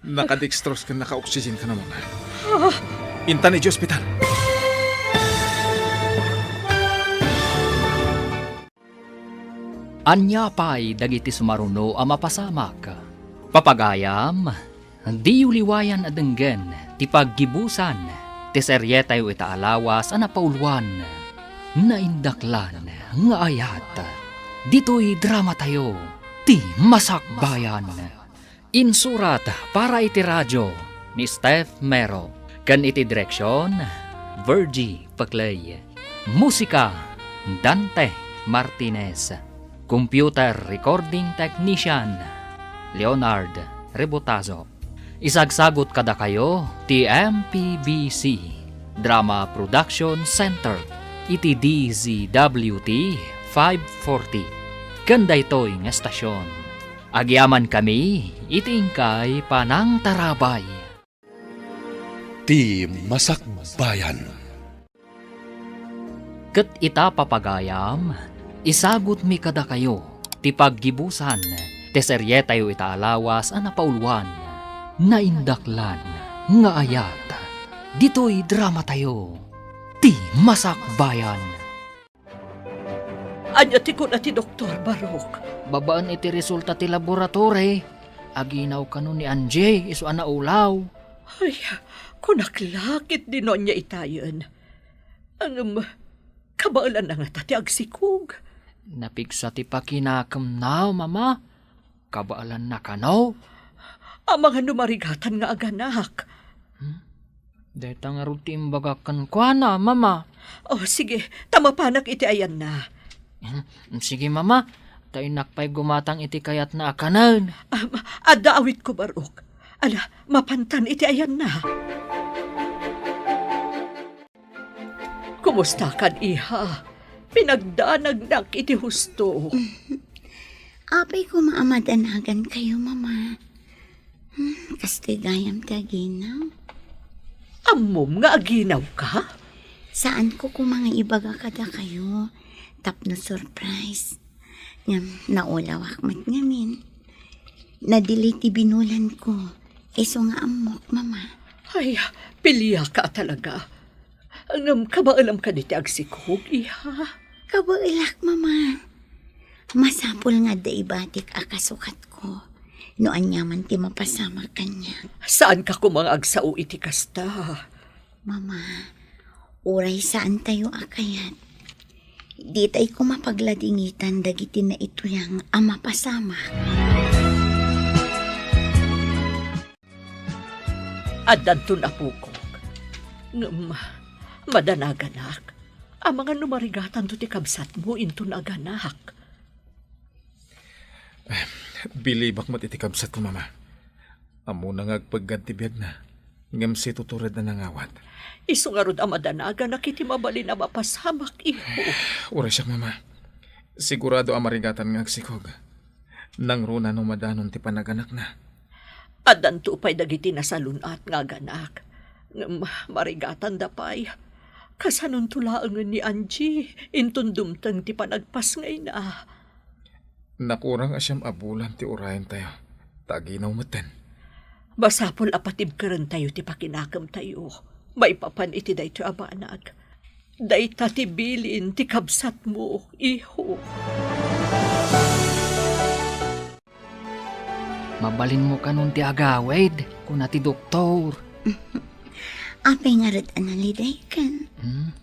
Naka-dextrose ken naka-oxygen kano, Mama. Ah. Intan idiay ospital. Ania pay dagiti sumaruno a mapasamak? Papagayam, diyo liwayan a denggen ti paggibusan ti serietayo ita a lawas a napauluan, Naindaklan nga Ayat. Ditoy dramatayo, ti Masakbayan. Insurat para iti radio ni Steph Mero, ken iti direksion, Virgie Peclay. Musika, Dante Martinez. Computer recording technician, Leonard Rebotazo. Isagsagot kadakayo ti M P B C Drama Production Center iti D Z W T five forty. Ken daytoy nga estasion, agyamankami iti inkay panangtarabay. Ti Masakbayan. Ket ita, papagayam, isagutmi kadakayo ti paggibusan ti serietayo ita a lawas a napauluan, Naindaklan nga Ayat. Ditoy dramatayo, Ti Masakbayan. Ania ti kuna ti doktor, Barok? Babaen iti resulta ti laboratory, aginaw kano ni Angie isu a naulaw. Ay, kunak la ketdi no ania itayen. Ngem, kabaelanna ngata ti agsikog? Napigsa ti pakinakemna, Mama. Kabaelanna kano? Amangan no marigatan nga aganak. Hmm? Dayta ngarud ti imbagak kenkuana, Mama. Oh, sige, ta mapanak iti ayanna. Hmm, sige, Mama. Ta innak pay gumatang iti kayatna a kanen. Am, adda awitko, Barok. Ala, mapantan iti ayanna. Kumustakan, iha? Pinagdanagnak iti husto. Apay koma a madanagankayo, Mama. Hmm, kastoy gayam ti aginaw. Ammom nga aginawka? Saanko koma nga ibaga kadakayo tapno surprise. Ngem naulawak met ngamin. Nadilit ti binulanko. Isu nga ammok, Mama. Ay, piliaka talaga. Ngem kabaelam kadi ti agsikog, iha? Kabaelak, Mama. Masapul nga adda ibatik a kasukatko no aniaman ti mapasamak kaniak. Saanka koma nga agsao iti kasta? Mama, uray saantayo a kayat, Ditay koma pagladingitan dagiti naituyang a mapasamak. Addanton, apokok. Ngem, madanaganak. Amangan no marigatanto ti kabsatmo inton aganak. Bilibak met iti kabsatko, Mama. Ammona nga agpeggad ti biagna, ngem situtured a nangawat. Isu ngarud a madanaganak iti mabalin a mapasamak, iho. Uray siak, Mama. Sigurado a marigatan nga agsikog. Nangruna no madanon ti panaganakna. Addanto pay dagiti nasalun-at nga aganak. Ngem marigatanda pay. Kasanonto laengen ni Angie inton dumteng ti panagpasngayna? Nakurang a siam a bulan ti urayentayo, ta aginaw metten. Masapul a patibkerentayo ti pakinakemtayo maipapan iti daytoy a banag. Dayta ti bilin ti kabsatmo, iho. "Mabalinmo kanon ti agawid," kuna ti doktor. Apay ngarud a nalidaykan? Hmm?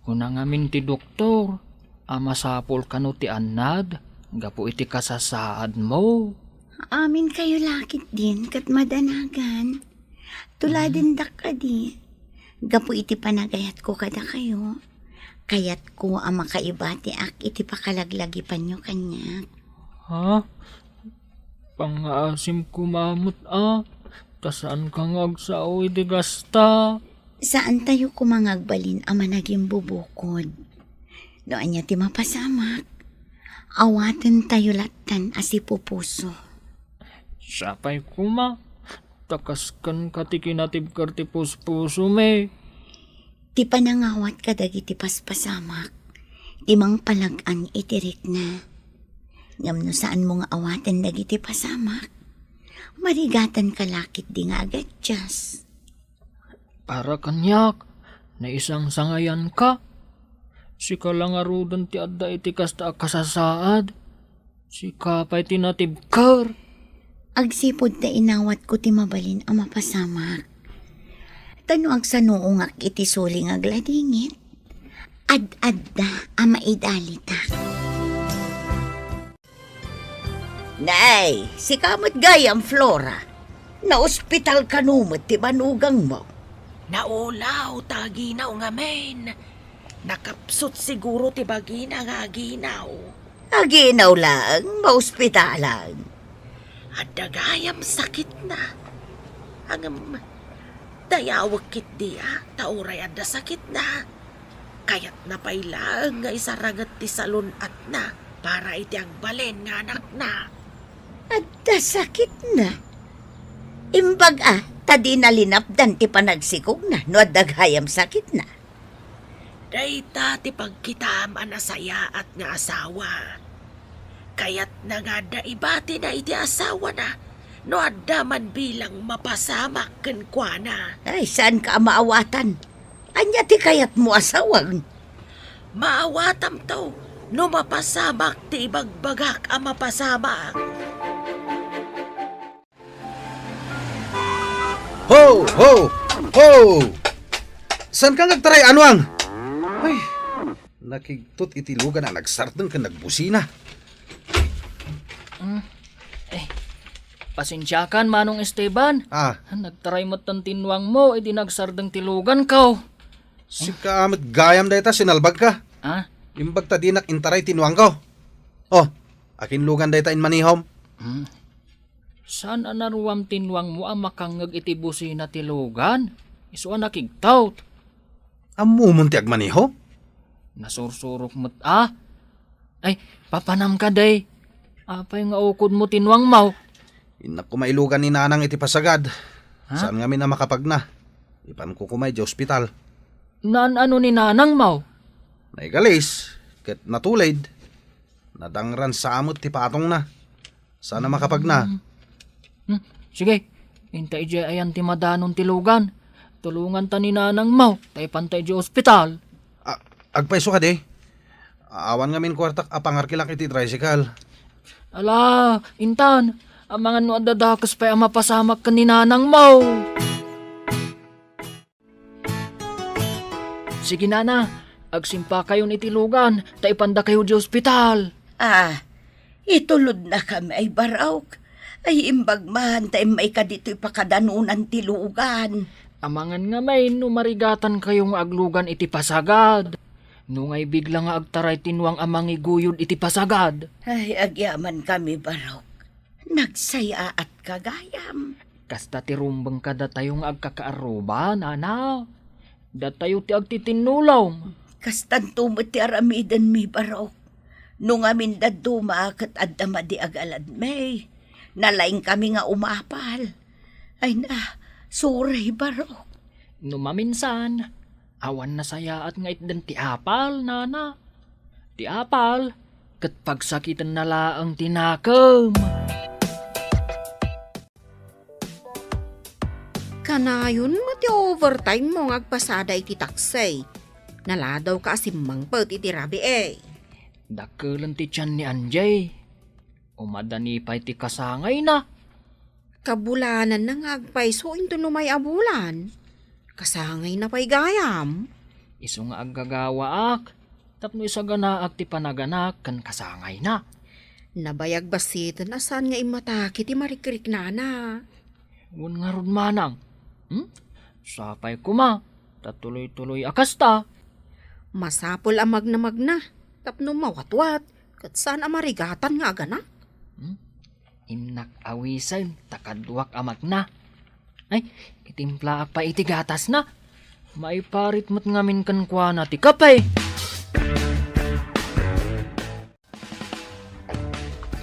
Kuna ngamin ti doktor a masapul kano ti annad gapu iti kasasaadmo. Aminkayo la ketdin ket madanagan. Tuladendak kadi. Gapu iti panagayatko kadakayo, kayatko a makaibatiak iti pakalaglagipanyo kaniak. Ha? Pangngaasim koma met a, ta saanka nga agsao iti kasta. Saantayo koma nga agbalin a managimbubukod. No ania ti mapasamak, awatentayo lattan a sipupuso. Sapay koma, ta kaskenka ti kinatibker ti puspusomi. Ti panangawat kadagiti paspasamak, ti mangpalag-an iti rikna. Ngem no saanmo nga awaten dagiti pasamak, marigatanka la ketdi nga agadias. Para kaniak, naisangsangayanka. Sika la ngaruden ti adda iti kasta a kasasaad. Sika pay ti natibker. Agsipud ta inawatko ti mabalin a mapasamak. Ta no agsanuongak iti suli nga agladingit, ad-adda a maidalitak. Nay, sika met gayam, Flora. Naospital kano met ti manugangmo? Naulaw ta aginaw ngamin. Nakapsut siguro ti bagina nga aginaw. Aginaw laeng, maospitalan. Adda gayam sakitna. Ngem, dayawek ketdi a, ta uray adda sakitna, kayatna pay laeng nga isaranget ti salun-atna para iti agbalin nga anakna. Adda sakitna? Imbag a, ta dina linapdan ti panagsikogna no adda gayam sakitna. Dayta ti pagkitaam a nasayaat nga asawa. Kayatna nga adda ibatina iti asawana no adda man bilang mapasamak kenkuana. Ay, saanka a maawatan? Ania ti kayatmo a sawag? Maawatamto no mapasamak ti ibagbagak a mapasamak. Ho, ho, ho! Saanka nga agtaray, Anuang? Ay, nakigtot iti lugan a nagsardeng ken nagbusina. Mm. Eh, pasensiakan, Manong Esteban. Ah. Nagtaray met ti nuangmo idi nagsardeng ti luganko. Sika met gayam dayta, sinalbagka. Ah? Imbag ta dinak intaray ti nuangko. Oh, akin lugan dayta inmanihom? Hmm. Saan a naruam ti nuangmo a makangngeg iti busina ti lugan? Isu a nakigtot. Ammomon ti agmaneho? Nasursurok met a. Ay, papanam kadi. Apay nga ukodmo ti nuangmo? Innak koma ilugan ni Nanang iti pasagad. Ha? Saan ngamin a makapagna. Ipanko koma idiay ospital. Naan-ano ni Nanangmo? Naigalis, ket natulid. Nadangran sa met ti patongna. Saan a makapagna. Hmm. Hmm. Sige, inta idiay ayan ti madanon ti lugan. Tulonganta ni Nanangmo, ta ipanta idiay ospital. A-, agpayso kadi? Awan ngamin kuartak a pangarkilak iti tricycle. Ala, intan, amangan no adda dakes pay a mapasamak ken ni Nanangmo. Sige, Nana. Agsimpakayon iti lugan, ta ipandakayo di ospital. Ah, itulodnakami ay, Barok. Ay, imbag man ta immayka ditoy pakadanunan ti lugan. Amangan ngamin no marigatankayo nga aglugan iti pasagad. No ngay bigla nga agtaray ti nuang a mangiguyod iti pasagad. Ay, agyamankami, Barok. Nagsayaatka gayam. Kasta ti rumbeng kadatayo nga agkakaarruba, nana. Datayo ti agtitinnulong. Kastanto met ti aramidenmi, Barok. No ngamin dadduma ket adda madi agaladmi, nalaingkami nga umapal. Ay na, sorry, Barok. No maminsan, awan nasayaat nga itden ti apal, nana. Ti apal, ket pagsakitenna laeng ti nakem. Kanayon met ti overtime mo nga agpasada iti taksi. Naladaw ka a simmangpet iti rabii. Dakkelen ti tian ni Anjay. Umadani pay ti kasangayna. Kabulananna nga agpayso inton umay a bulan. Kasangayna pay gayam. Isu nga aggagawaak tapno isaganaak ti panaganak ken kasangayna. Nabayag bassiten a saan nga immatake ti marikriknana. Wen ngarud manang. Hmm? Sapay koma, ta tuloy-tuloy a kasta. Masapul a magnamagna tapno mawatwat ket saan a marigatan nga aganak. Hmm? Innak awisen ta kaduak a magna. Ay, itimplaak pay iti gatasna. Maiparit met ngamin kenkuana ti kape.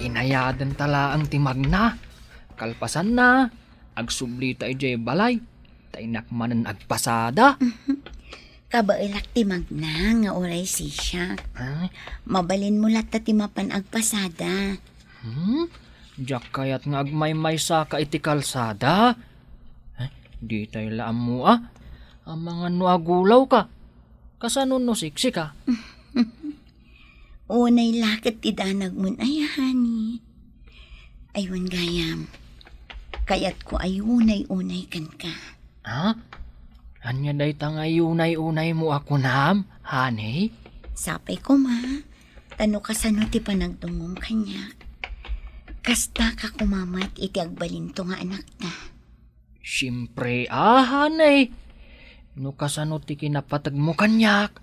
Inayadenta laeng ti magna. Kalpasanna, agsublita idiay balay. Ta innak manen agpasada. Kabaelak ti magna nga uray sisiak. Ah? Mabalinmo latta ti mapan agpasada. Hmm? Diak kayat nga agmaymaysaka iti kalsada. Eh, ditay la ammo a. Amangan no agulawka. Kasano no siksika? Unay la ket ti danagmon aya, honey. Ay wen gayam, kayatko a unay-unay kenka. Ha? Ania dayta nga unay-unaymo a kunam, honey? Sapay koma, ta no kasano ti panagdumngom kaniak, kastaka koma met iti agbalinto nga anakta. Siempre a, honey. No kasano ti kinapategmo kaniak,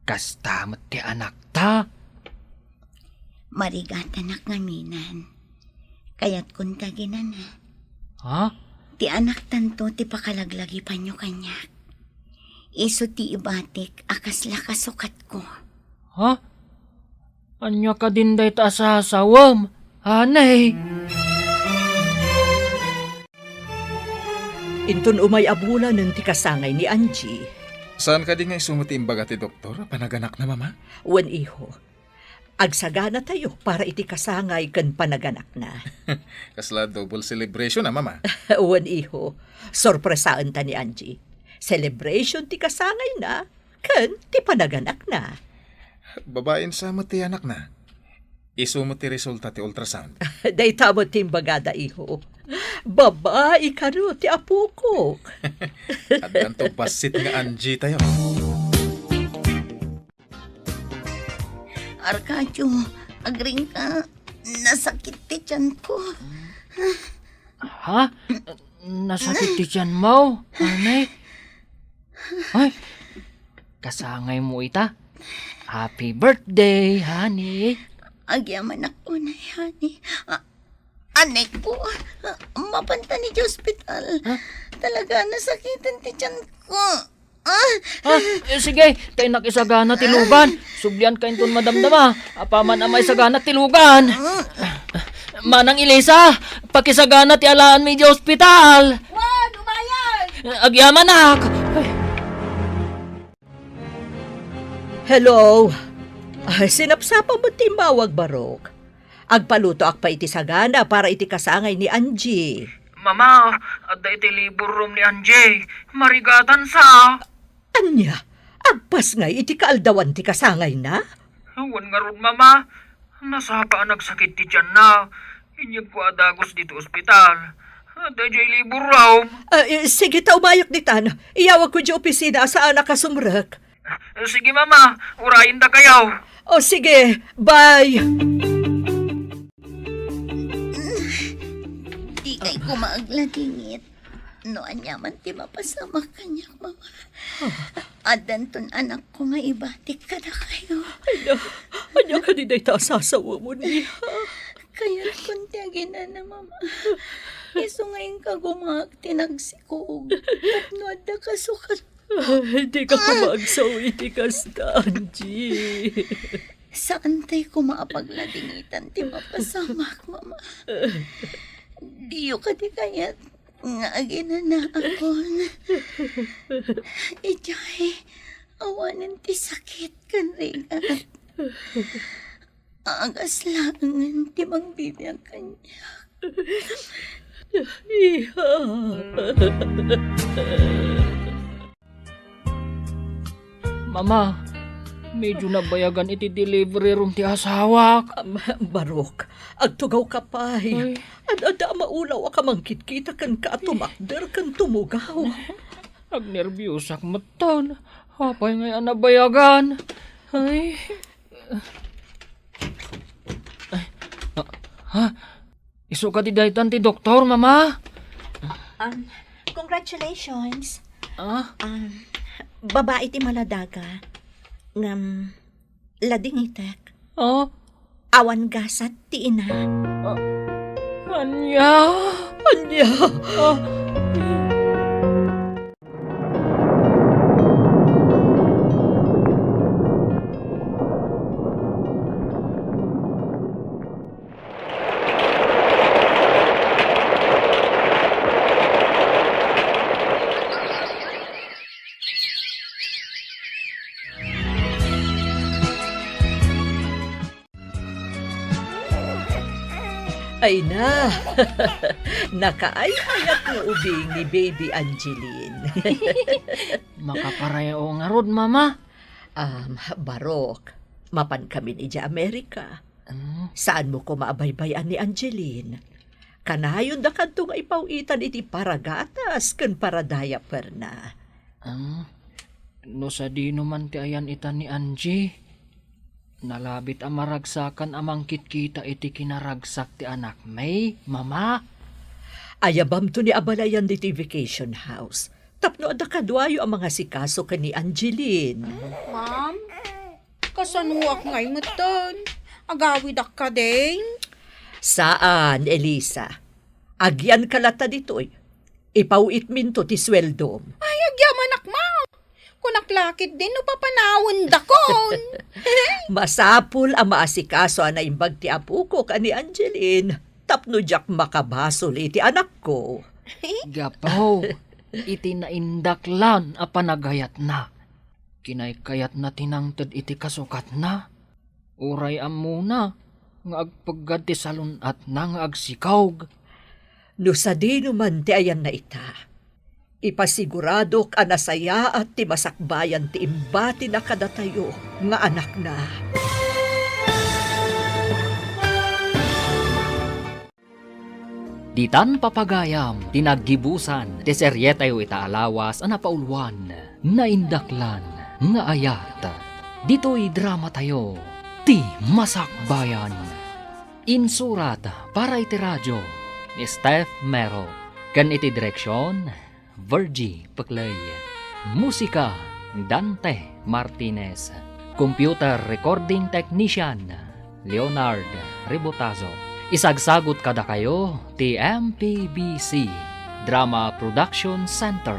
kasta met ti anakta. Marigatanak ngaminan. Kayatkon ta ginana. Ha? Ti anaktanto ti pakalaglagipanyo kaniak. Isu ti ibatik a kasla kasukatko. Ha? Ania kadin dayta a sasawem, honey? Inton umay a bulanen ti kasangay ni Angie. Saan kadi nga isu met ti imbaga ti doktor a panaganakna, Mama? Wen, iho. Agsaganatayo para iti kasangay ken panaganakna. Kasla double celebration a, Mama? Wen, iho. Sorpresaenta ni Angie. Celebration ti kasangayna ken ti panaganakna. Babaen sa met ti anakna. Isu met ti resulta ti ultrasound. Dayta met ti imbagada, iho. Babai kano ti apokok. Addanto bassit nga Angie tayo. Arcadio, agringka. Nasakit ti tiyanko. Ha? Nasakit ti tiyanmo, honey? Ay, kasangaymo ita. Happy birthday, honey. Agyamanak unay, honey. A-, aneko, mapanta ni ospital. Ha? Talaga, nasakiten ti tiyanko. Ah! Ah, eh, sige, ta innak isagana ti lugan. Sublianka inton madamdama. Apaman a maisagana ti lugan. Manang Elisa, pakisagana ti alaanmi idiay ospital. Wan, umayag! Agyamanak! Hello. Ay, sinapsapa met ti immawag, Barok. Agpalutoak pay iti sagana para iti kasangay ni Angie. Mama, adda iti labor room ni Angie. Marigatan sa. Ania? Agpasngay iti kaaldawan ti kasangayna? Wen ngarud, Mama. Nasapa a nagsakit ti tianna. Inyegko a dagus ditoy ospital. Adda idiay labor room. Ah, eh, sige ta, umayek ditan. Iyawagko idiay opisina a saanak a sumrek. Eh, Sige, Mama. Urayendakayo. O, sige. Bye. Dikay koma agladingit. No aniaman ti mapasamak kaniak, Mama. Addanton anakko nga ibatik kadakayo. Ania, ania kadi dayta a sasawamon, iha? Kayatkon ti aginana, Mama. Isu nga inka gumaak ti nagsikog tapno adda kasukat. Ay, dika koma agsaw iti kasta, Angie. Saantay koma a pagladingitan ti mapasamak, Mama. Diyo kadi kayat nga aginanaakon? Idiay awanen ti sakit ken rigat. Agas laengen ti mangbibiag kaniak. Iha. Mama, medyo nabayagan iti delivery room ti asawak. Am, Barok, agtugawka pay. Ay. Ad-adda a maulaw a kamangkitkita kenka a tumakder ken tumugaw. Agnerbiosak metten. Apay ngay a nabayagan? Ay. Ay. Ah, ha? Isu kadi daytan ti doktor, Mama? Um, congratulations. Ah? Um, babai ti maladaga. Ngem, ladingitek. Ah? Awan gasat ti ina. Ah, ania? Ania? Ah. Ay na, nakaay-ayat nga ubing ni Baby Angeline. Makapareho ngarud, Mama. Um, Barok, mapankamin idiay Amerika. Mm. Saanmo koma a baybay-an ni Angeline. Kanayonda kadto nga ipaw-itan iti paragatas ken paradayaperna. Ah, no sadino man ti ayan-itan ni Angie, nalabit a maragsakan a mangkitkita iti kinaragsak ti anakmi, Mama. Ayabamto ni a balayan ditoy vacation house tapno adda kaduayo a mangasikaso ken ni Angeline. Ma'am, kasanoak ngay metten? Agawidak kadi? Saan, Elisa. Agyanka latta ditoy. Ipaw-itminto ti sueldom. Ay, agyamanak, ma. Kunak la ketdin no papanawendakon. Masapul a maasikaso a naimbag ti apok a ni Angeline tapno diak makabasol iti anakko. Gapu iti naindaklan a panagayatna, kinaykayatna ti nangted iti kasukatna. Uray ammona nga agpeggad ti salun-atna nga agsikog. No sadino man ti ayanna ita, ipasiguradok a nasayaat ti masakbayan ti imbatina kadatayo nga anakna. Ditan papagayam ti naggibusan ti serietayo ita a lawas a napauluan, Naindaklan nga Ayat. Ditoy dramatayo, Ti Masakbayan. Insurat para iti radio ni Steph Mero, ken iti direksion, Virgie Pecley. Musika, Dante Martinez. Computer recording technician, Leonard Ribotazo. Isagsagut kadakayo ti M P B C Drama Production Center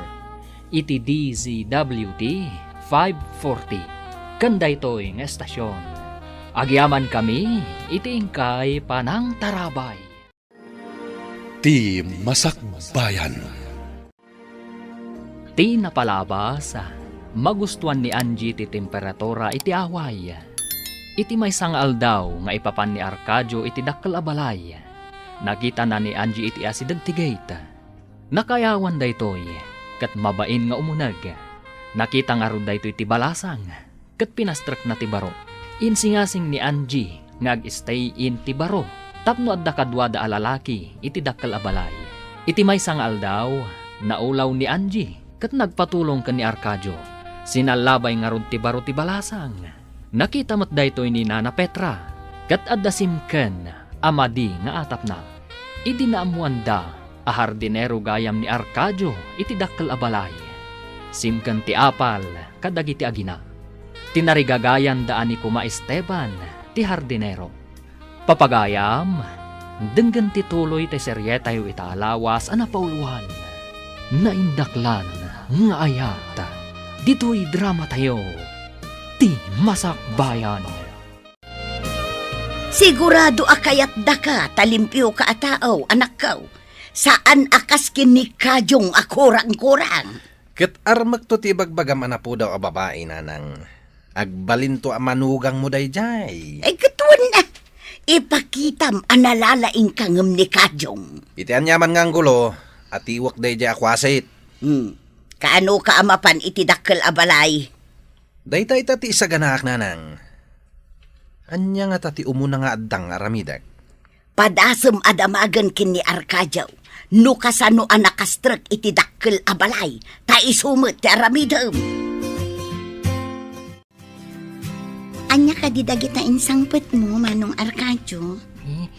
iti D Z W T five forty. Ken daytoy nga estasion, agyamankami iti inkay panangtarabay. Ti Masakbayan. Ti napalabas, magustuan ni Angie ti temperatura iti away. Iti maysa nga aldaw nga ipapan ni Arcadio iti dakkel a balay, nakitana ni Angie iti asideg ti gate. Nakaayawan daytoy, ket mabain nga umuneg. Nakita ngarud daytoy ti balasang ket pinastrekna ti baro. Insingasing ni Angie nga ag-stay in ti baro tapno adda kaduada a lalaki iti dakkel a balay. Iti maysa nga aldaw, naulaw ni Angie ket nagpatulong ken ni Arcadio. Sinallabay ngarud ti baro ti balasang. Nakita met daytoy ni Nana Petra, ket adda simken a madi nga atapna. Idi naammoanda a hardinero gayam ni Arcadio iti dakkel a balay, simken ti apal kadagiti agina. Tinarigagayanda a ni Kuma Esteban ti hardinero. Papagayam, denggen ti tuloy ti serietayo ita a lawas a napauluan, Naindaklan nga Ayat, ditoy dramatayo, Ti Masakbayan. Sigurado a kayatdaka ta limpioka a tao, anakko. Saan a kas ken ni Kajong a kurang-kurang. Ket armekto ti ibagbagam a napudaw a babai, nanang. Agbalinto a manugangmo daydiay. Ay, ket wen, ah. Ipakitam a nalalaingka ngem ni Kajong. Iti aniaman nga anggulo, atiwek daydiay a kuasit. Hmm. Kaanoka a mapan iti dakkel a balay? Dayta ita ti isaganaak, nanang. Ania ngata ti umuna nga addang nga aramidek? Padasem a damagen ken ni Arcadio no kasano a nakastrek iti dakkel a balay, ta isu met ti aramidem. Ania kadi dagita insangpetmo, Manong Arcadio? Eh,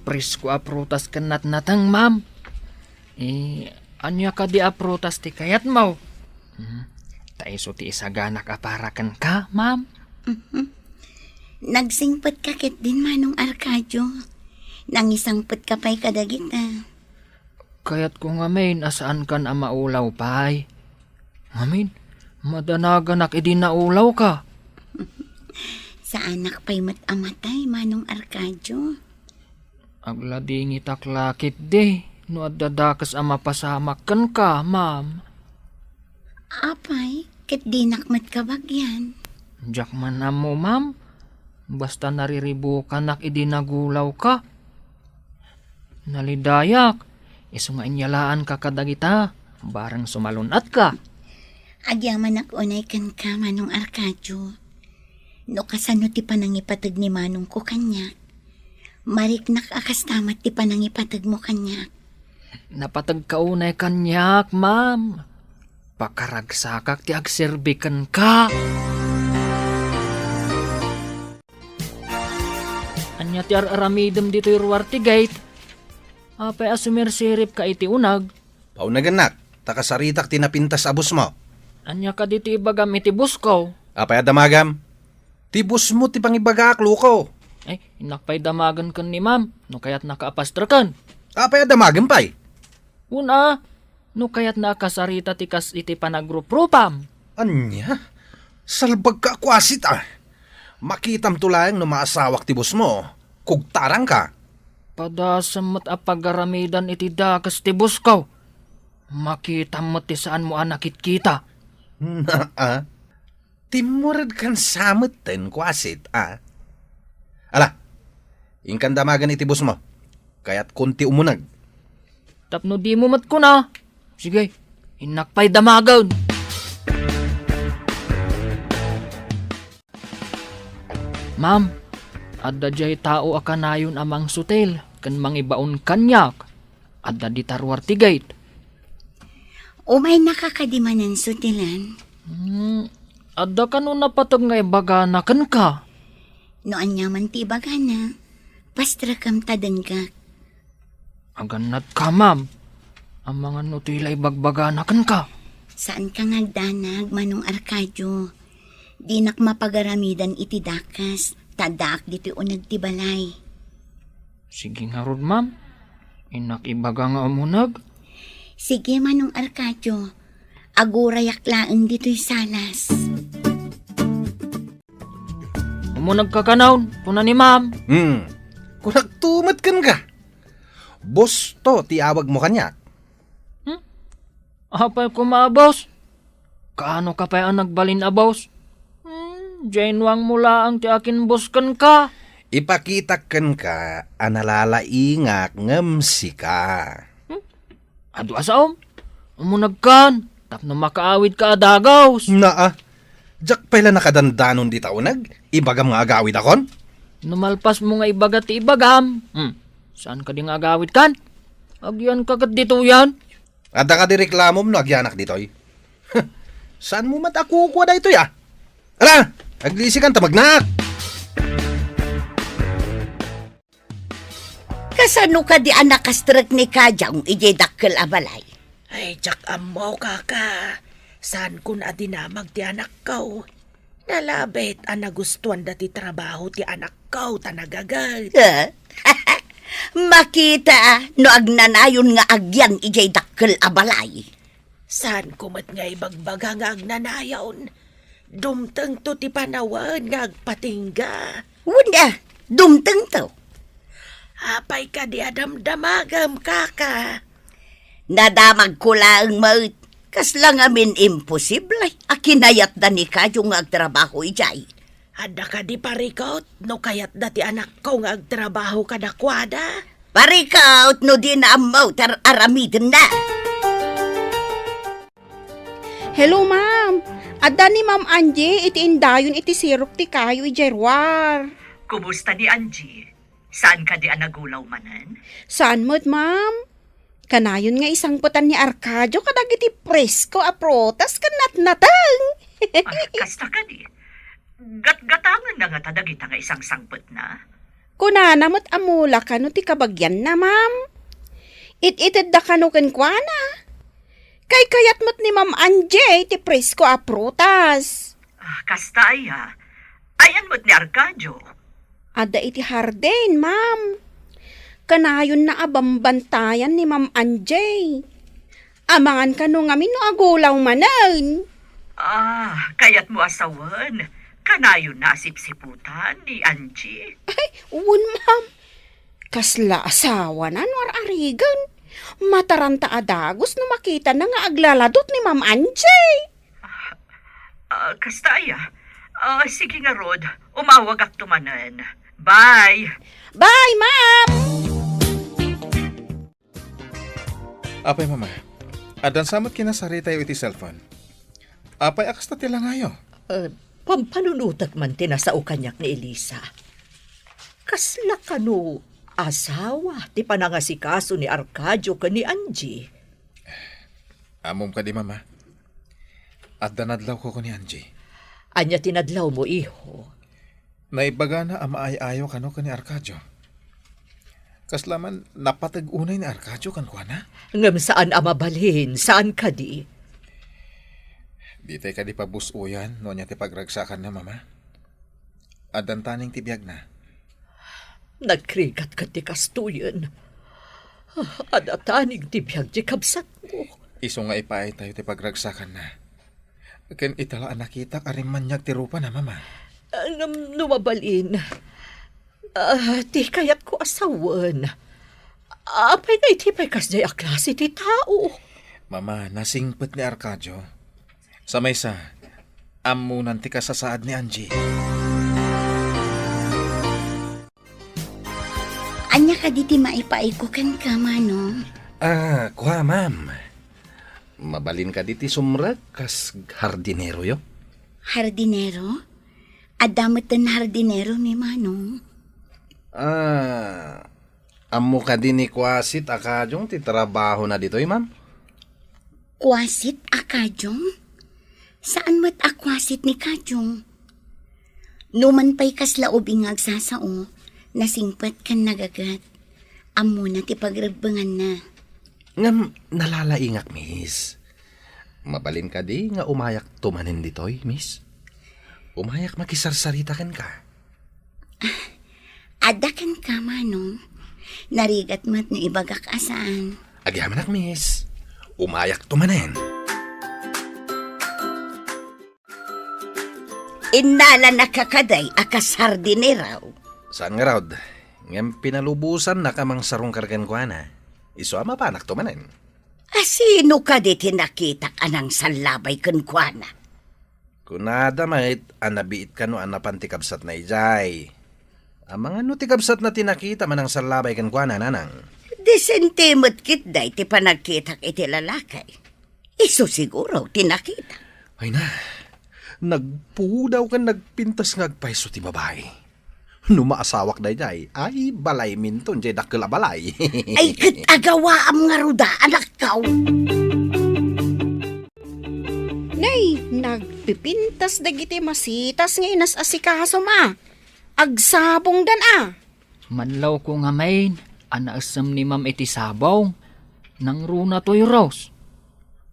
presko a prutas ken natnateng, ma'am. Eh, ania kadi a prutas ti kayatmo? Hmm, ta isu ti isaganak a para kenka, ma'am. Mhm. Nagsingpetka ketdin, Manong Arcadio. Nangisangpetka pay kadagita. Kayatko ngamin a saankan a maulaw pay. Ngamin, madanaganak idi naulawka. Saanak pay met a matay, Manong Arcadio. Agladingitak la ketdi no adda dakes a mapasamak kenka, ma'am. Apay, ket dinak met kabagian. Diak man ammo, ma'am. Basta nariribukanak idi nagulawka. Nalidayak, isu nga inyalaanka kadagita, bareng sumalun-atka. Agyamanak unay kenka, Manong Arcadio. No kasano ti panangipateg ni manongko kaniak, mariknak a kasta met ti panangipategmo kaniak. Napategka unay kaniak, ma'am. Pakaragsakak ti agserbi kenka. Ania ti ar-aramidem ditoy ruar ti gate? Apay a sumirsiripka iti uneg? Paunegennak, ta kasaritak ti napintas a bossmo. Ania kadi ti ibagam iti bossko? Apay a damagam? Ti bossmo ti pangibagaak, loko. Ay, innak pay damagen ken ni ma'am, no kayatnaka a pastreken. Apay a damagen pay? Wen a, no kayatna a kasarita ti kas iti panagruprupam. Ania? Salbagka a kuasit a. Makitamto laeng no maasawak ti bossmo. Kugtarangka. Padasem met a pagaramidan iti dakes ti bossko. Makitam met ti saanmo a nakitkita. Naa. Timmuredkan sa metten, kuasit, a. Ala, inkan damagen iti bossmo. Kayatkon ti umuneg. Tapno dimo met kuna. Sige, innak pay damagen. Ma'am, adda diay tao a kanayon a mangsutil ken mangibaon kaniak. Adda dita ruar ti gate. Umaynaka kadi manen sutilan? Hmm, adda kano napateg nga ibagana kenka? No aniaman ti ibagana, pastrekam ta denggak. Agannatka, ma'am. Amangan no toy la ibagbagana kenka. Saanka nga agdanag, Manong Arcadio. Dinak mapagaramidan iti dakes, ta addaak ditoy uneg ti balay. Sige ngarud, ma'am. Innak ibaga nga umuneg. Sige, Manong Arcadio. Agurayak laeng ditoy salas. Umunegka kanon, kuna ni ma'am. Hmm. Kunakto met kenka. Boss to ti awagmo kaniak. Hmm? Apay koma a boss? Kaano ka pay a nagbalin a boss? Hmm, jainuang mo laang ti akin boss kenka. Ipakitak kenka a nalalaingak ngem sika. Hmm? Adu a saom? Umunegkan, tapno makaawidka a dagaws. Naa, diak pay la nakadandanon dita uneg, ibagam nga agawidakon? No malpas mo nga ibaga ti ibagam, hmm, saan kadi nga agawidkan? Agyanka ket ditoyan. Adda kadi reklamom no agyanak ditoy? Saanmo met a kukua daytoy, a? Ala, aglisikan ta magnaak. Kasano kadi a nakastrek ni Kajong idiay dakkel a balay? Ay, diak ammo, kaka. Saankon a dinamag ti anakko. Nalabit a nagustuanda ti trabaho ti anakko ta nagaget. Eh? Makita no agnanayon nga agyan idiay dakkel a balay. Saanko met nga ibagbaga nga agnanayon. Dumtengto ti panawen nga agpatingga. Wen a, dumtengto. Apay kadi a damdamagem, kaka? Nadamagko laeng met. Kasla ngamin imposible a kinayatda ni Kajong nga agtrabaho idiay. Adda kadi parikut no kayatda ti anakko nga agtrabaho kadakuada? Parikut no dina ammo ti ar-aramidenna. Hello, ma'am. Adda ni Ma'am Angie iti indayon iti sirok ti kayo idiay ruar. Kumusta ni Angie? Saan kadi a nagulaw manen? Saan met, ma'am? Kanayon nga isangpetan ni Arcadio kadagiti presko a prutas ken natnateng. Ah, kasta kadi. Gatgatangenna ngata dagita nga isangsangpetna? Kunana met a mula kano ti kabagianna, ma'am. It-itedda kano kenkuana. Kaykayat met ni Ma'am Angie ti presko a prutas. Ah, kasta aya. Ayan met ni Arcadio. Adda iti hardin, ma'am. Kanayonna a bambantayan ni Ma'am Angie. Amangan kano ngamin no agulaw manen. Ah, kayatmo a sawen. Kanayonna a sipsiputan ni Angie. Ay, wen, ma'am. Kasla asawana no ar-arigen. Mataranta a dagus no makitana nga aglaladot ni Ma'am Angie. Ah, kasta aya. Ah, sige ngarud, umawagakto manen. Bye! Bye, ma'am! Apay, mama, addan sa met kinasaritayo iti cellphone? Apay a kasta ti langayo? Eh, pampanunotek man ti nasao kaniak ni Elisa. Kasla kano asawa ti panangasikaso ni Arcadio ken ni Angie? Ammom kadi, mama? Adda nadlawko ken ni Angie. Ania ti nadlawmo, iho? Naibagana a maay-ayo kano ken ni Arcadio. Kasla man napateg unay ni Arcadio kenkuana? Ngem saan a mabalin, saan kadi? Ditay kadi pabus-oyan no ania ti pagragsakanna, mama? Addan taning ti biagna. Nagrigat ket ti kastoyen. Ah, adda taning ti biag ti kabsatmo. Isu nga ipaaytayo ti pagragsakanna. Ken ita la a nakitak a rimmaniag ti rupana, mama. Ah, ngem no mabalin, ah, ti kayatko a sawen, apay nga iti pay kasdiay a klase ti tao? Mama, nasingpet ni Arcadio. Sa maysa, ammonan ti kasasaad ni Angie. Ania kadi ti maipaayko kenka, Manong? Ah, kua, ma'am. Mabalin kadi ti sumrek kas hardineroyo? Hardinero? Adda metten hardinero ni Manong? Ah, ammo kadi ni Kuasit a Kajong ti trabahona ditoy, ma'am? Kuasit a Kajong? Saan met a kuasit ni Kajong? Numan pay kasla ubing nga agsasao, nasingpet ken nagaget. Ammona ti pagrebbenganna. Ngem nalalaingak, miss. Mabalin kadi nga umayakto manen ditoy, miss? Umayak makisarsarita kenka. Adda kenka, Manong. Narigat met no ibagak a saan. Agyamanak, miss. Umayakto manen. Innala na kakaday a kas hardinero. Saan ngarud, ngem pinalubosannak a mangsarungkar kenkuana. Isu a mapanakto manen. A sino kadi ti nakitak a nangsallabay kenkuana? Kunada met a nabiit kano a napan ti kabsatna idiay. Amangan no ti kabsatna ti nakita a nangsallabay kenkuana, nanang. Disente met ketdi ti panagkitak iti lalaki. Isu siguro ti nakita. Ay na, nagpudaw ken nagpintas nga agpayso ti babai. No maasawak daydiay, ay, balayminton diay dakkel a balay. Ay, ket agawaam ngarud a, anakko. Nay, Nagpipintas dagiti masitas nga inas-asikasom a. Agsabongdan a. Madlawko ngamin a naessem ni Ma'am iti sabong. Nangruna toy Rose.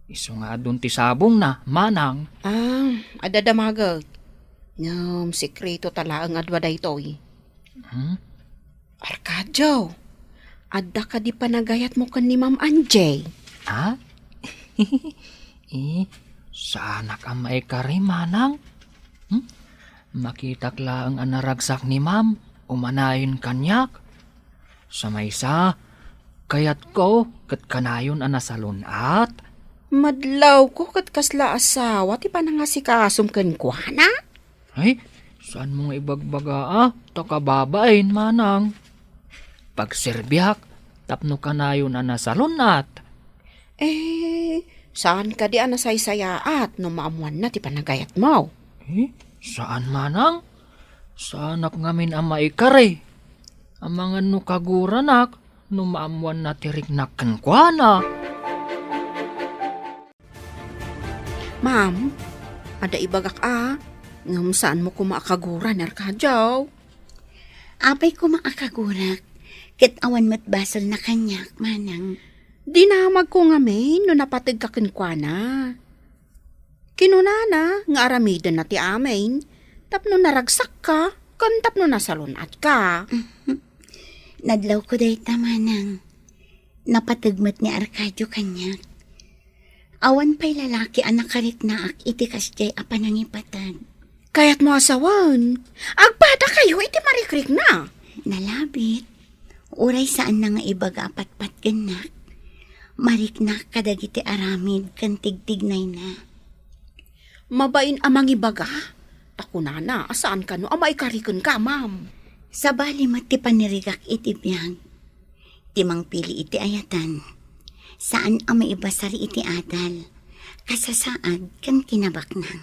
Isu nga adun ti sabongna, manang. Ah, adda damagek. Ngem sekreto ta laeng adua daytoy. Hmm? Arcadio, adda kadi panagayatmo ken ni Ma'am Angie? Ha? Eh, saanak a maikari, manang. Hmm? Makitak laeng a naragsak ni Ma'am, umanayon kaniak. Sa maysa, kayatko ket kanayon a nasalun-at. Madlawko ket kasla asawa ti panangasikasom kenkuana? Ay, saanmo nga ibagbaga a, ta kababain, manang. Pagserbiak tapno kanayon a nasalun-at. Eh, saan kadi a nasaysayaat no maammoanna ti panagayatmo? Eh, saan, manang. Saanak ngamin a maikari. Amangan no kaguranak no maammoanna ti riknak kenkuana. Ma'am, adda ibagak a, ngem saanmo koma a kagura ni Arcadio? Apay koma a kagurak, ket awan met basolna kaniak, manang. Dinamagko ngamin no napategka kenkuana. Kinunana nga aramidenna ti amin, tapno naragsakka, ken tapno nasalun-atka. Nadlawko dayta, manang. Napateg met ni Arcadio kaniak. Awan pay lalaki a nakariknaak iti kasdiay a panangipateg. Kayatmo a sawen, agpadakayo iti marikrikna. Nalabit. Uray saanna nga ibaga a patpatgennak, mariknak kadagiti aramid ken tigtignayna. Mabain a mangibaga, ta kunana a saan kano a maikari kenka, ma'am. Sabali met ti panirigak iti biag. Ti mangpili iti ayatan, saan a maibasar iti adal, kasasaad, ken kinabaknang.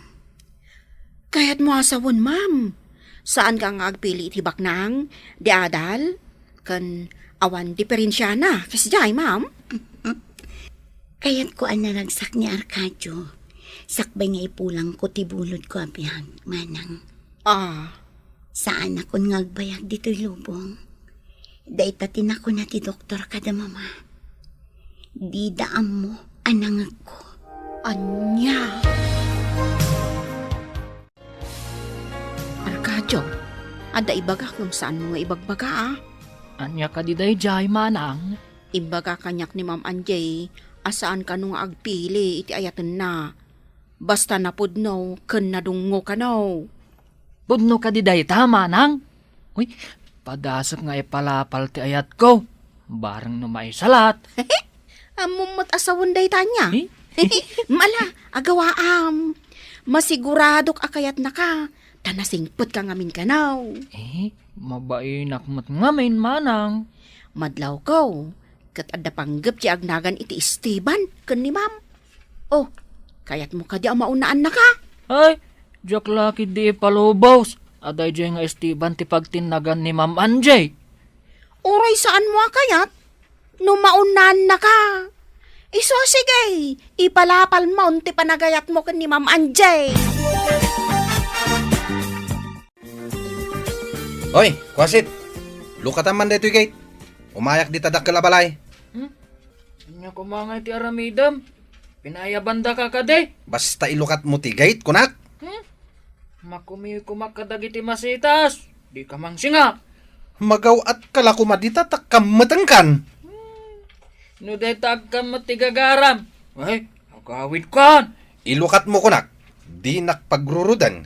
Kayatmo a sawen, ma'am. Saanka nga agpili iti baknang, di adal, ken awan diferensiana, kasdiay, ma'am? Kayatko a naragsak ni Arcadio, sakbay nga ipulangko ti bulodko a biag, manang. Ah. Saanakon nga agbayag ditoy lubong. Dayta ti nakuna ti doktor kada mama. Dida ammo a nangegko. Ania? Arcadio, adda ibagak ngem saanmo nga ibagbaga, a? Ania kadi daydiay, manang? Imbaga kaniak ni Ma'am Angie a saan kano nga agpili iti ayatenna. Basta napudno ken nadungngo kano. Pudno kadi dayta, manang? Uy, padasek nga ipalapal ti ayatko. Bareng no maisalat. Ammom met a sawen dayta ania? Eh? Mala, agawaam. Masiguradok a kayatnaka, ta nasingpetka ngamin kano. Eh, mabainak met ngamin, manang. Madlawko, ket adda panggep ti agnagan iti Esteban ken ni Ma'am. Oh, kayatmo kadi a maunnaannaka? Ay, diak la ketdi ipalubos a daydiay nga Esteban ti pagtinnagan ni Ma'am Angie. Uray saanmo a kayat, no maunnaannaka. Isu, sige, ipalapalmon ti panagayatmo ken ni Ma'am Angie. Oy, kuasit! Lukatam man daytoy gate. Umayak dita dakkel a balay. Hmm? Ania koma nga iti aramidem? Pinaayabandaka kadi? Basta ilukatmo ti gate, kunak. Hmm? Makumiw koma kadagiti masitas. Dika mangsinga. Magaw-atka la koma dita ta kammetengkan. Hmm. No dayta agkammet ti gagaram. Ay, agawidkan. Ilukatmo, kunak. Dinak pagruruden.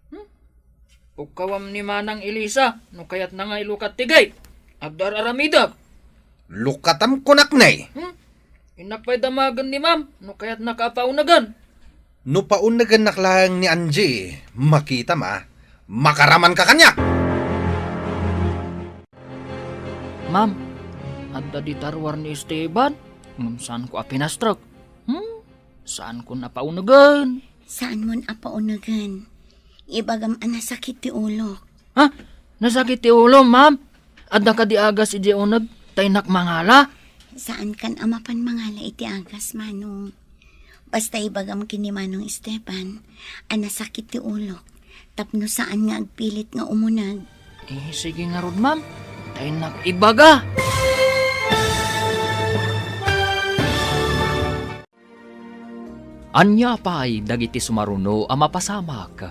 Hmm? Pukkawam ni Manang Elisa no kayatna nga ilukat ti gate. Agdar-aramidek. Lukatam kunak ne. Hmm? Innak pay damagen ni Ma'am no kayatnaka a paunegen. No paunegennak laeng ni Angie, makitam a makaramanka kaniak. Ma'am, adda dita ruar ni Esteban, ngem saanko a pinastrek. Hmm? Saankon a paunegen. Saanmon a paunegen. Ibagam a nasakit ti ulok. Ha? Nasakit ti ulo, ma'am? Adda kadi agas idiay uneg ta innak mangala? Saankan a mapan mangala iti agas, Manong. Basta ibagam ken ni Manong Esteban a nasakit ti ulok tapno saan nga agpilit nga umuneg. Eh, sige ngarud, ma'am. Daynak ibaga. Ania pay dagiti sumaruno a mapasamak?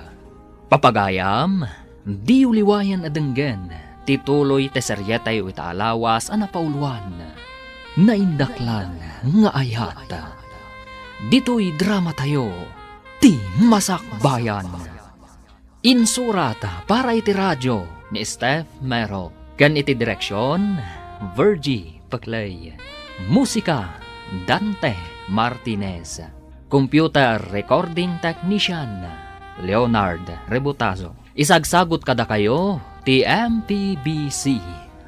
Papagayam, diyo liwayan a denggen ti tuloy ti serietayo ita a lawas a napauluan, Naindaklan nga Ayat. Ditoy dramatayo, ti Masakbayan. Insurat para iti radio ni Steph Mero, ken iti direksion, Virgie Peclay. Musika, Dante Martinez. Computer recording technician, Leonard Rebutazo. Isagsagut kadakayo ti M P B C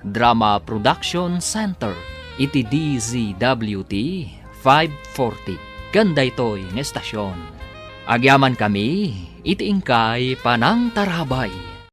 Drama Production Center iti D Z W T five forty ken daytoy nga estasion. Agyamankami iti inkay panangtarabay.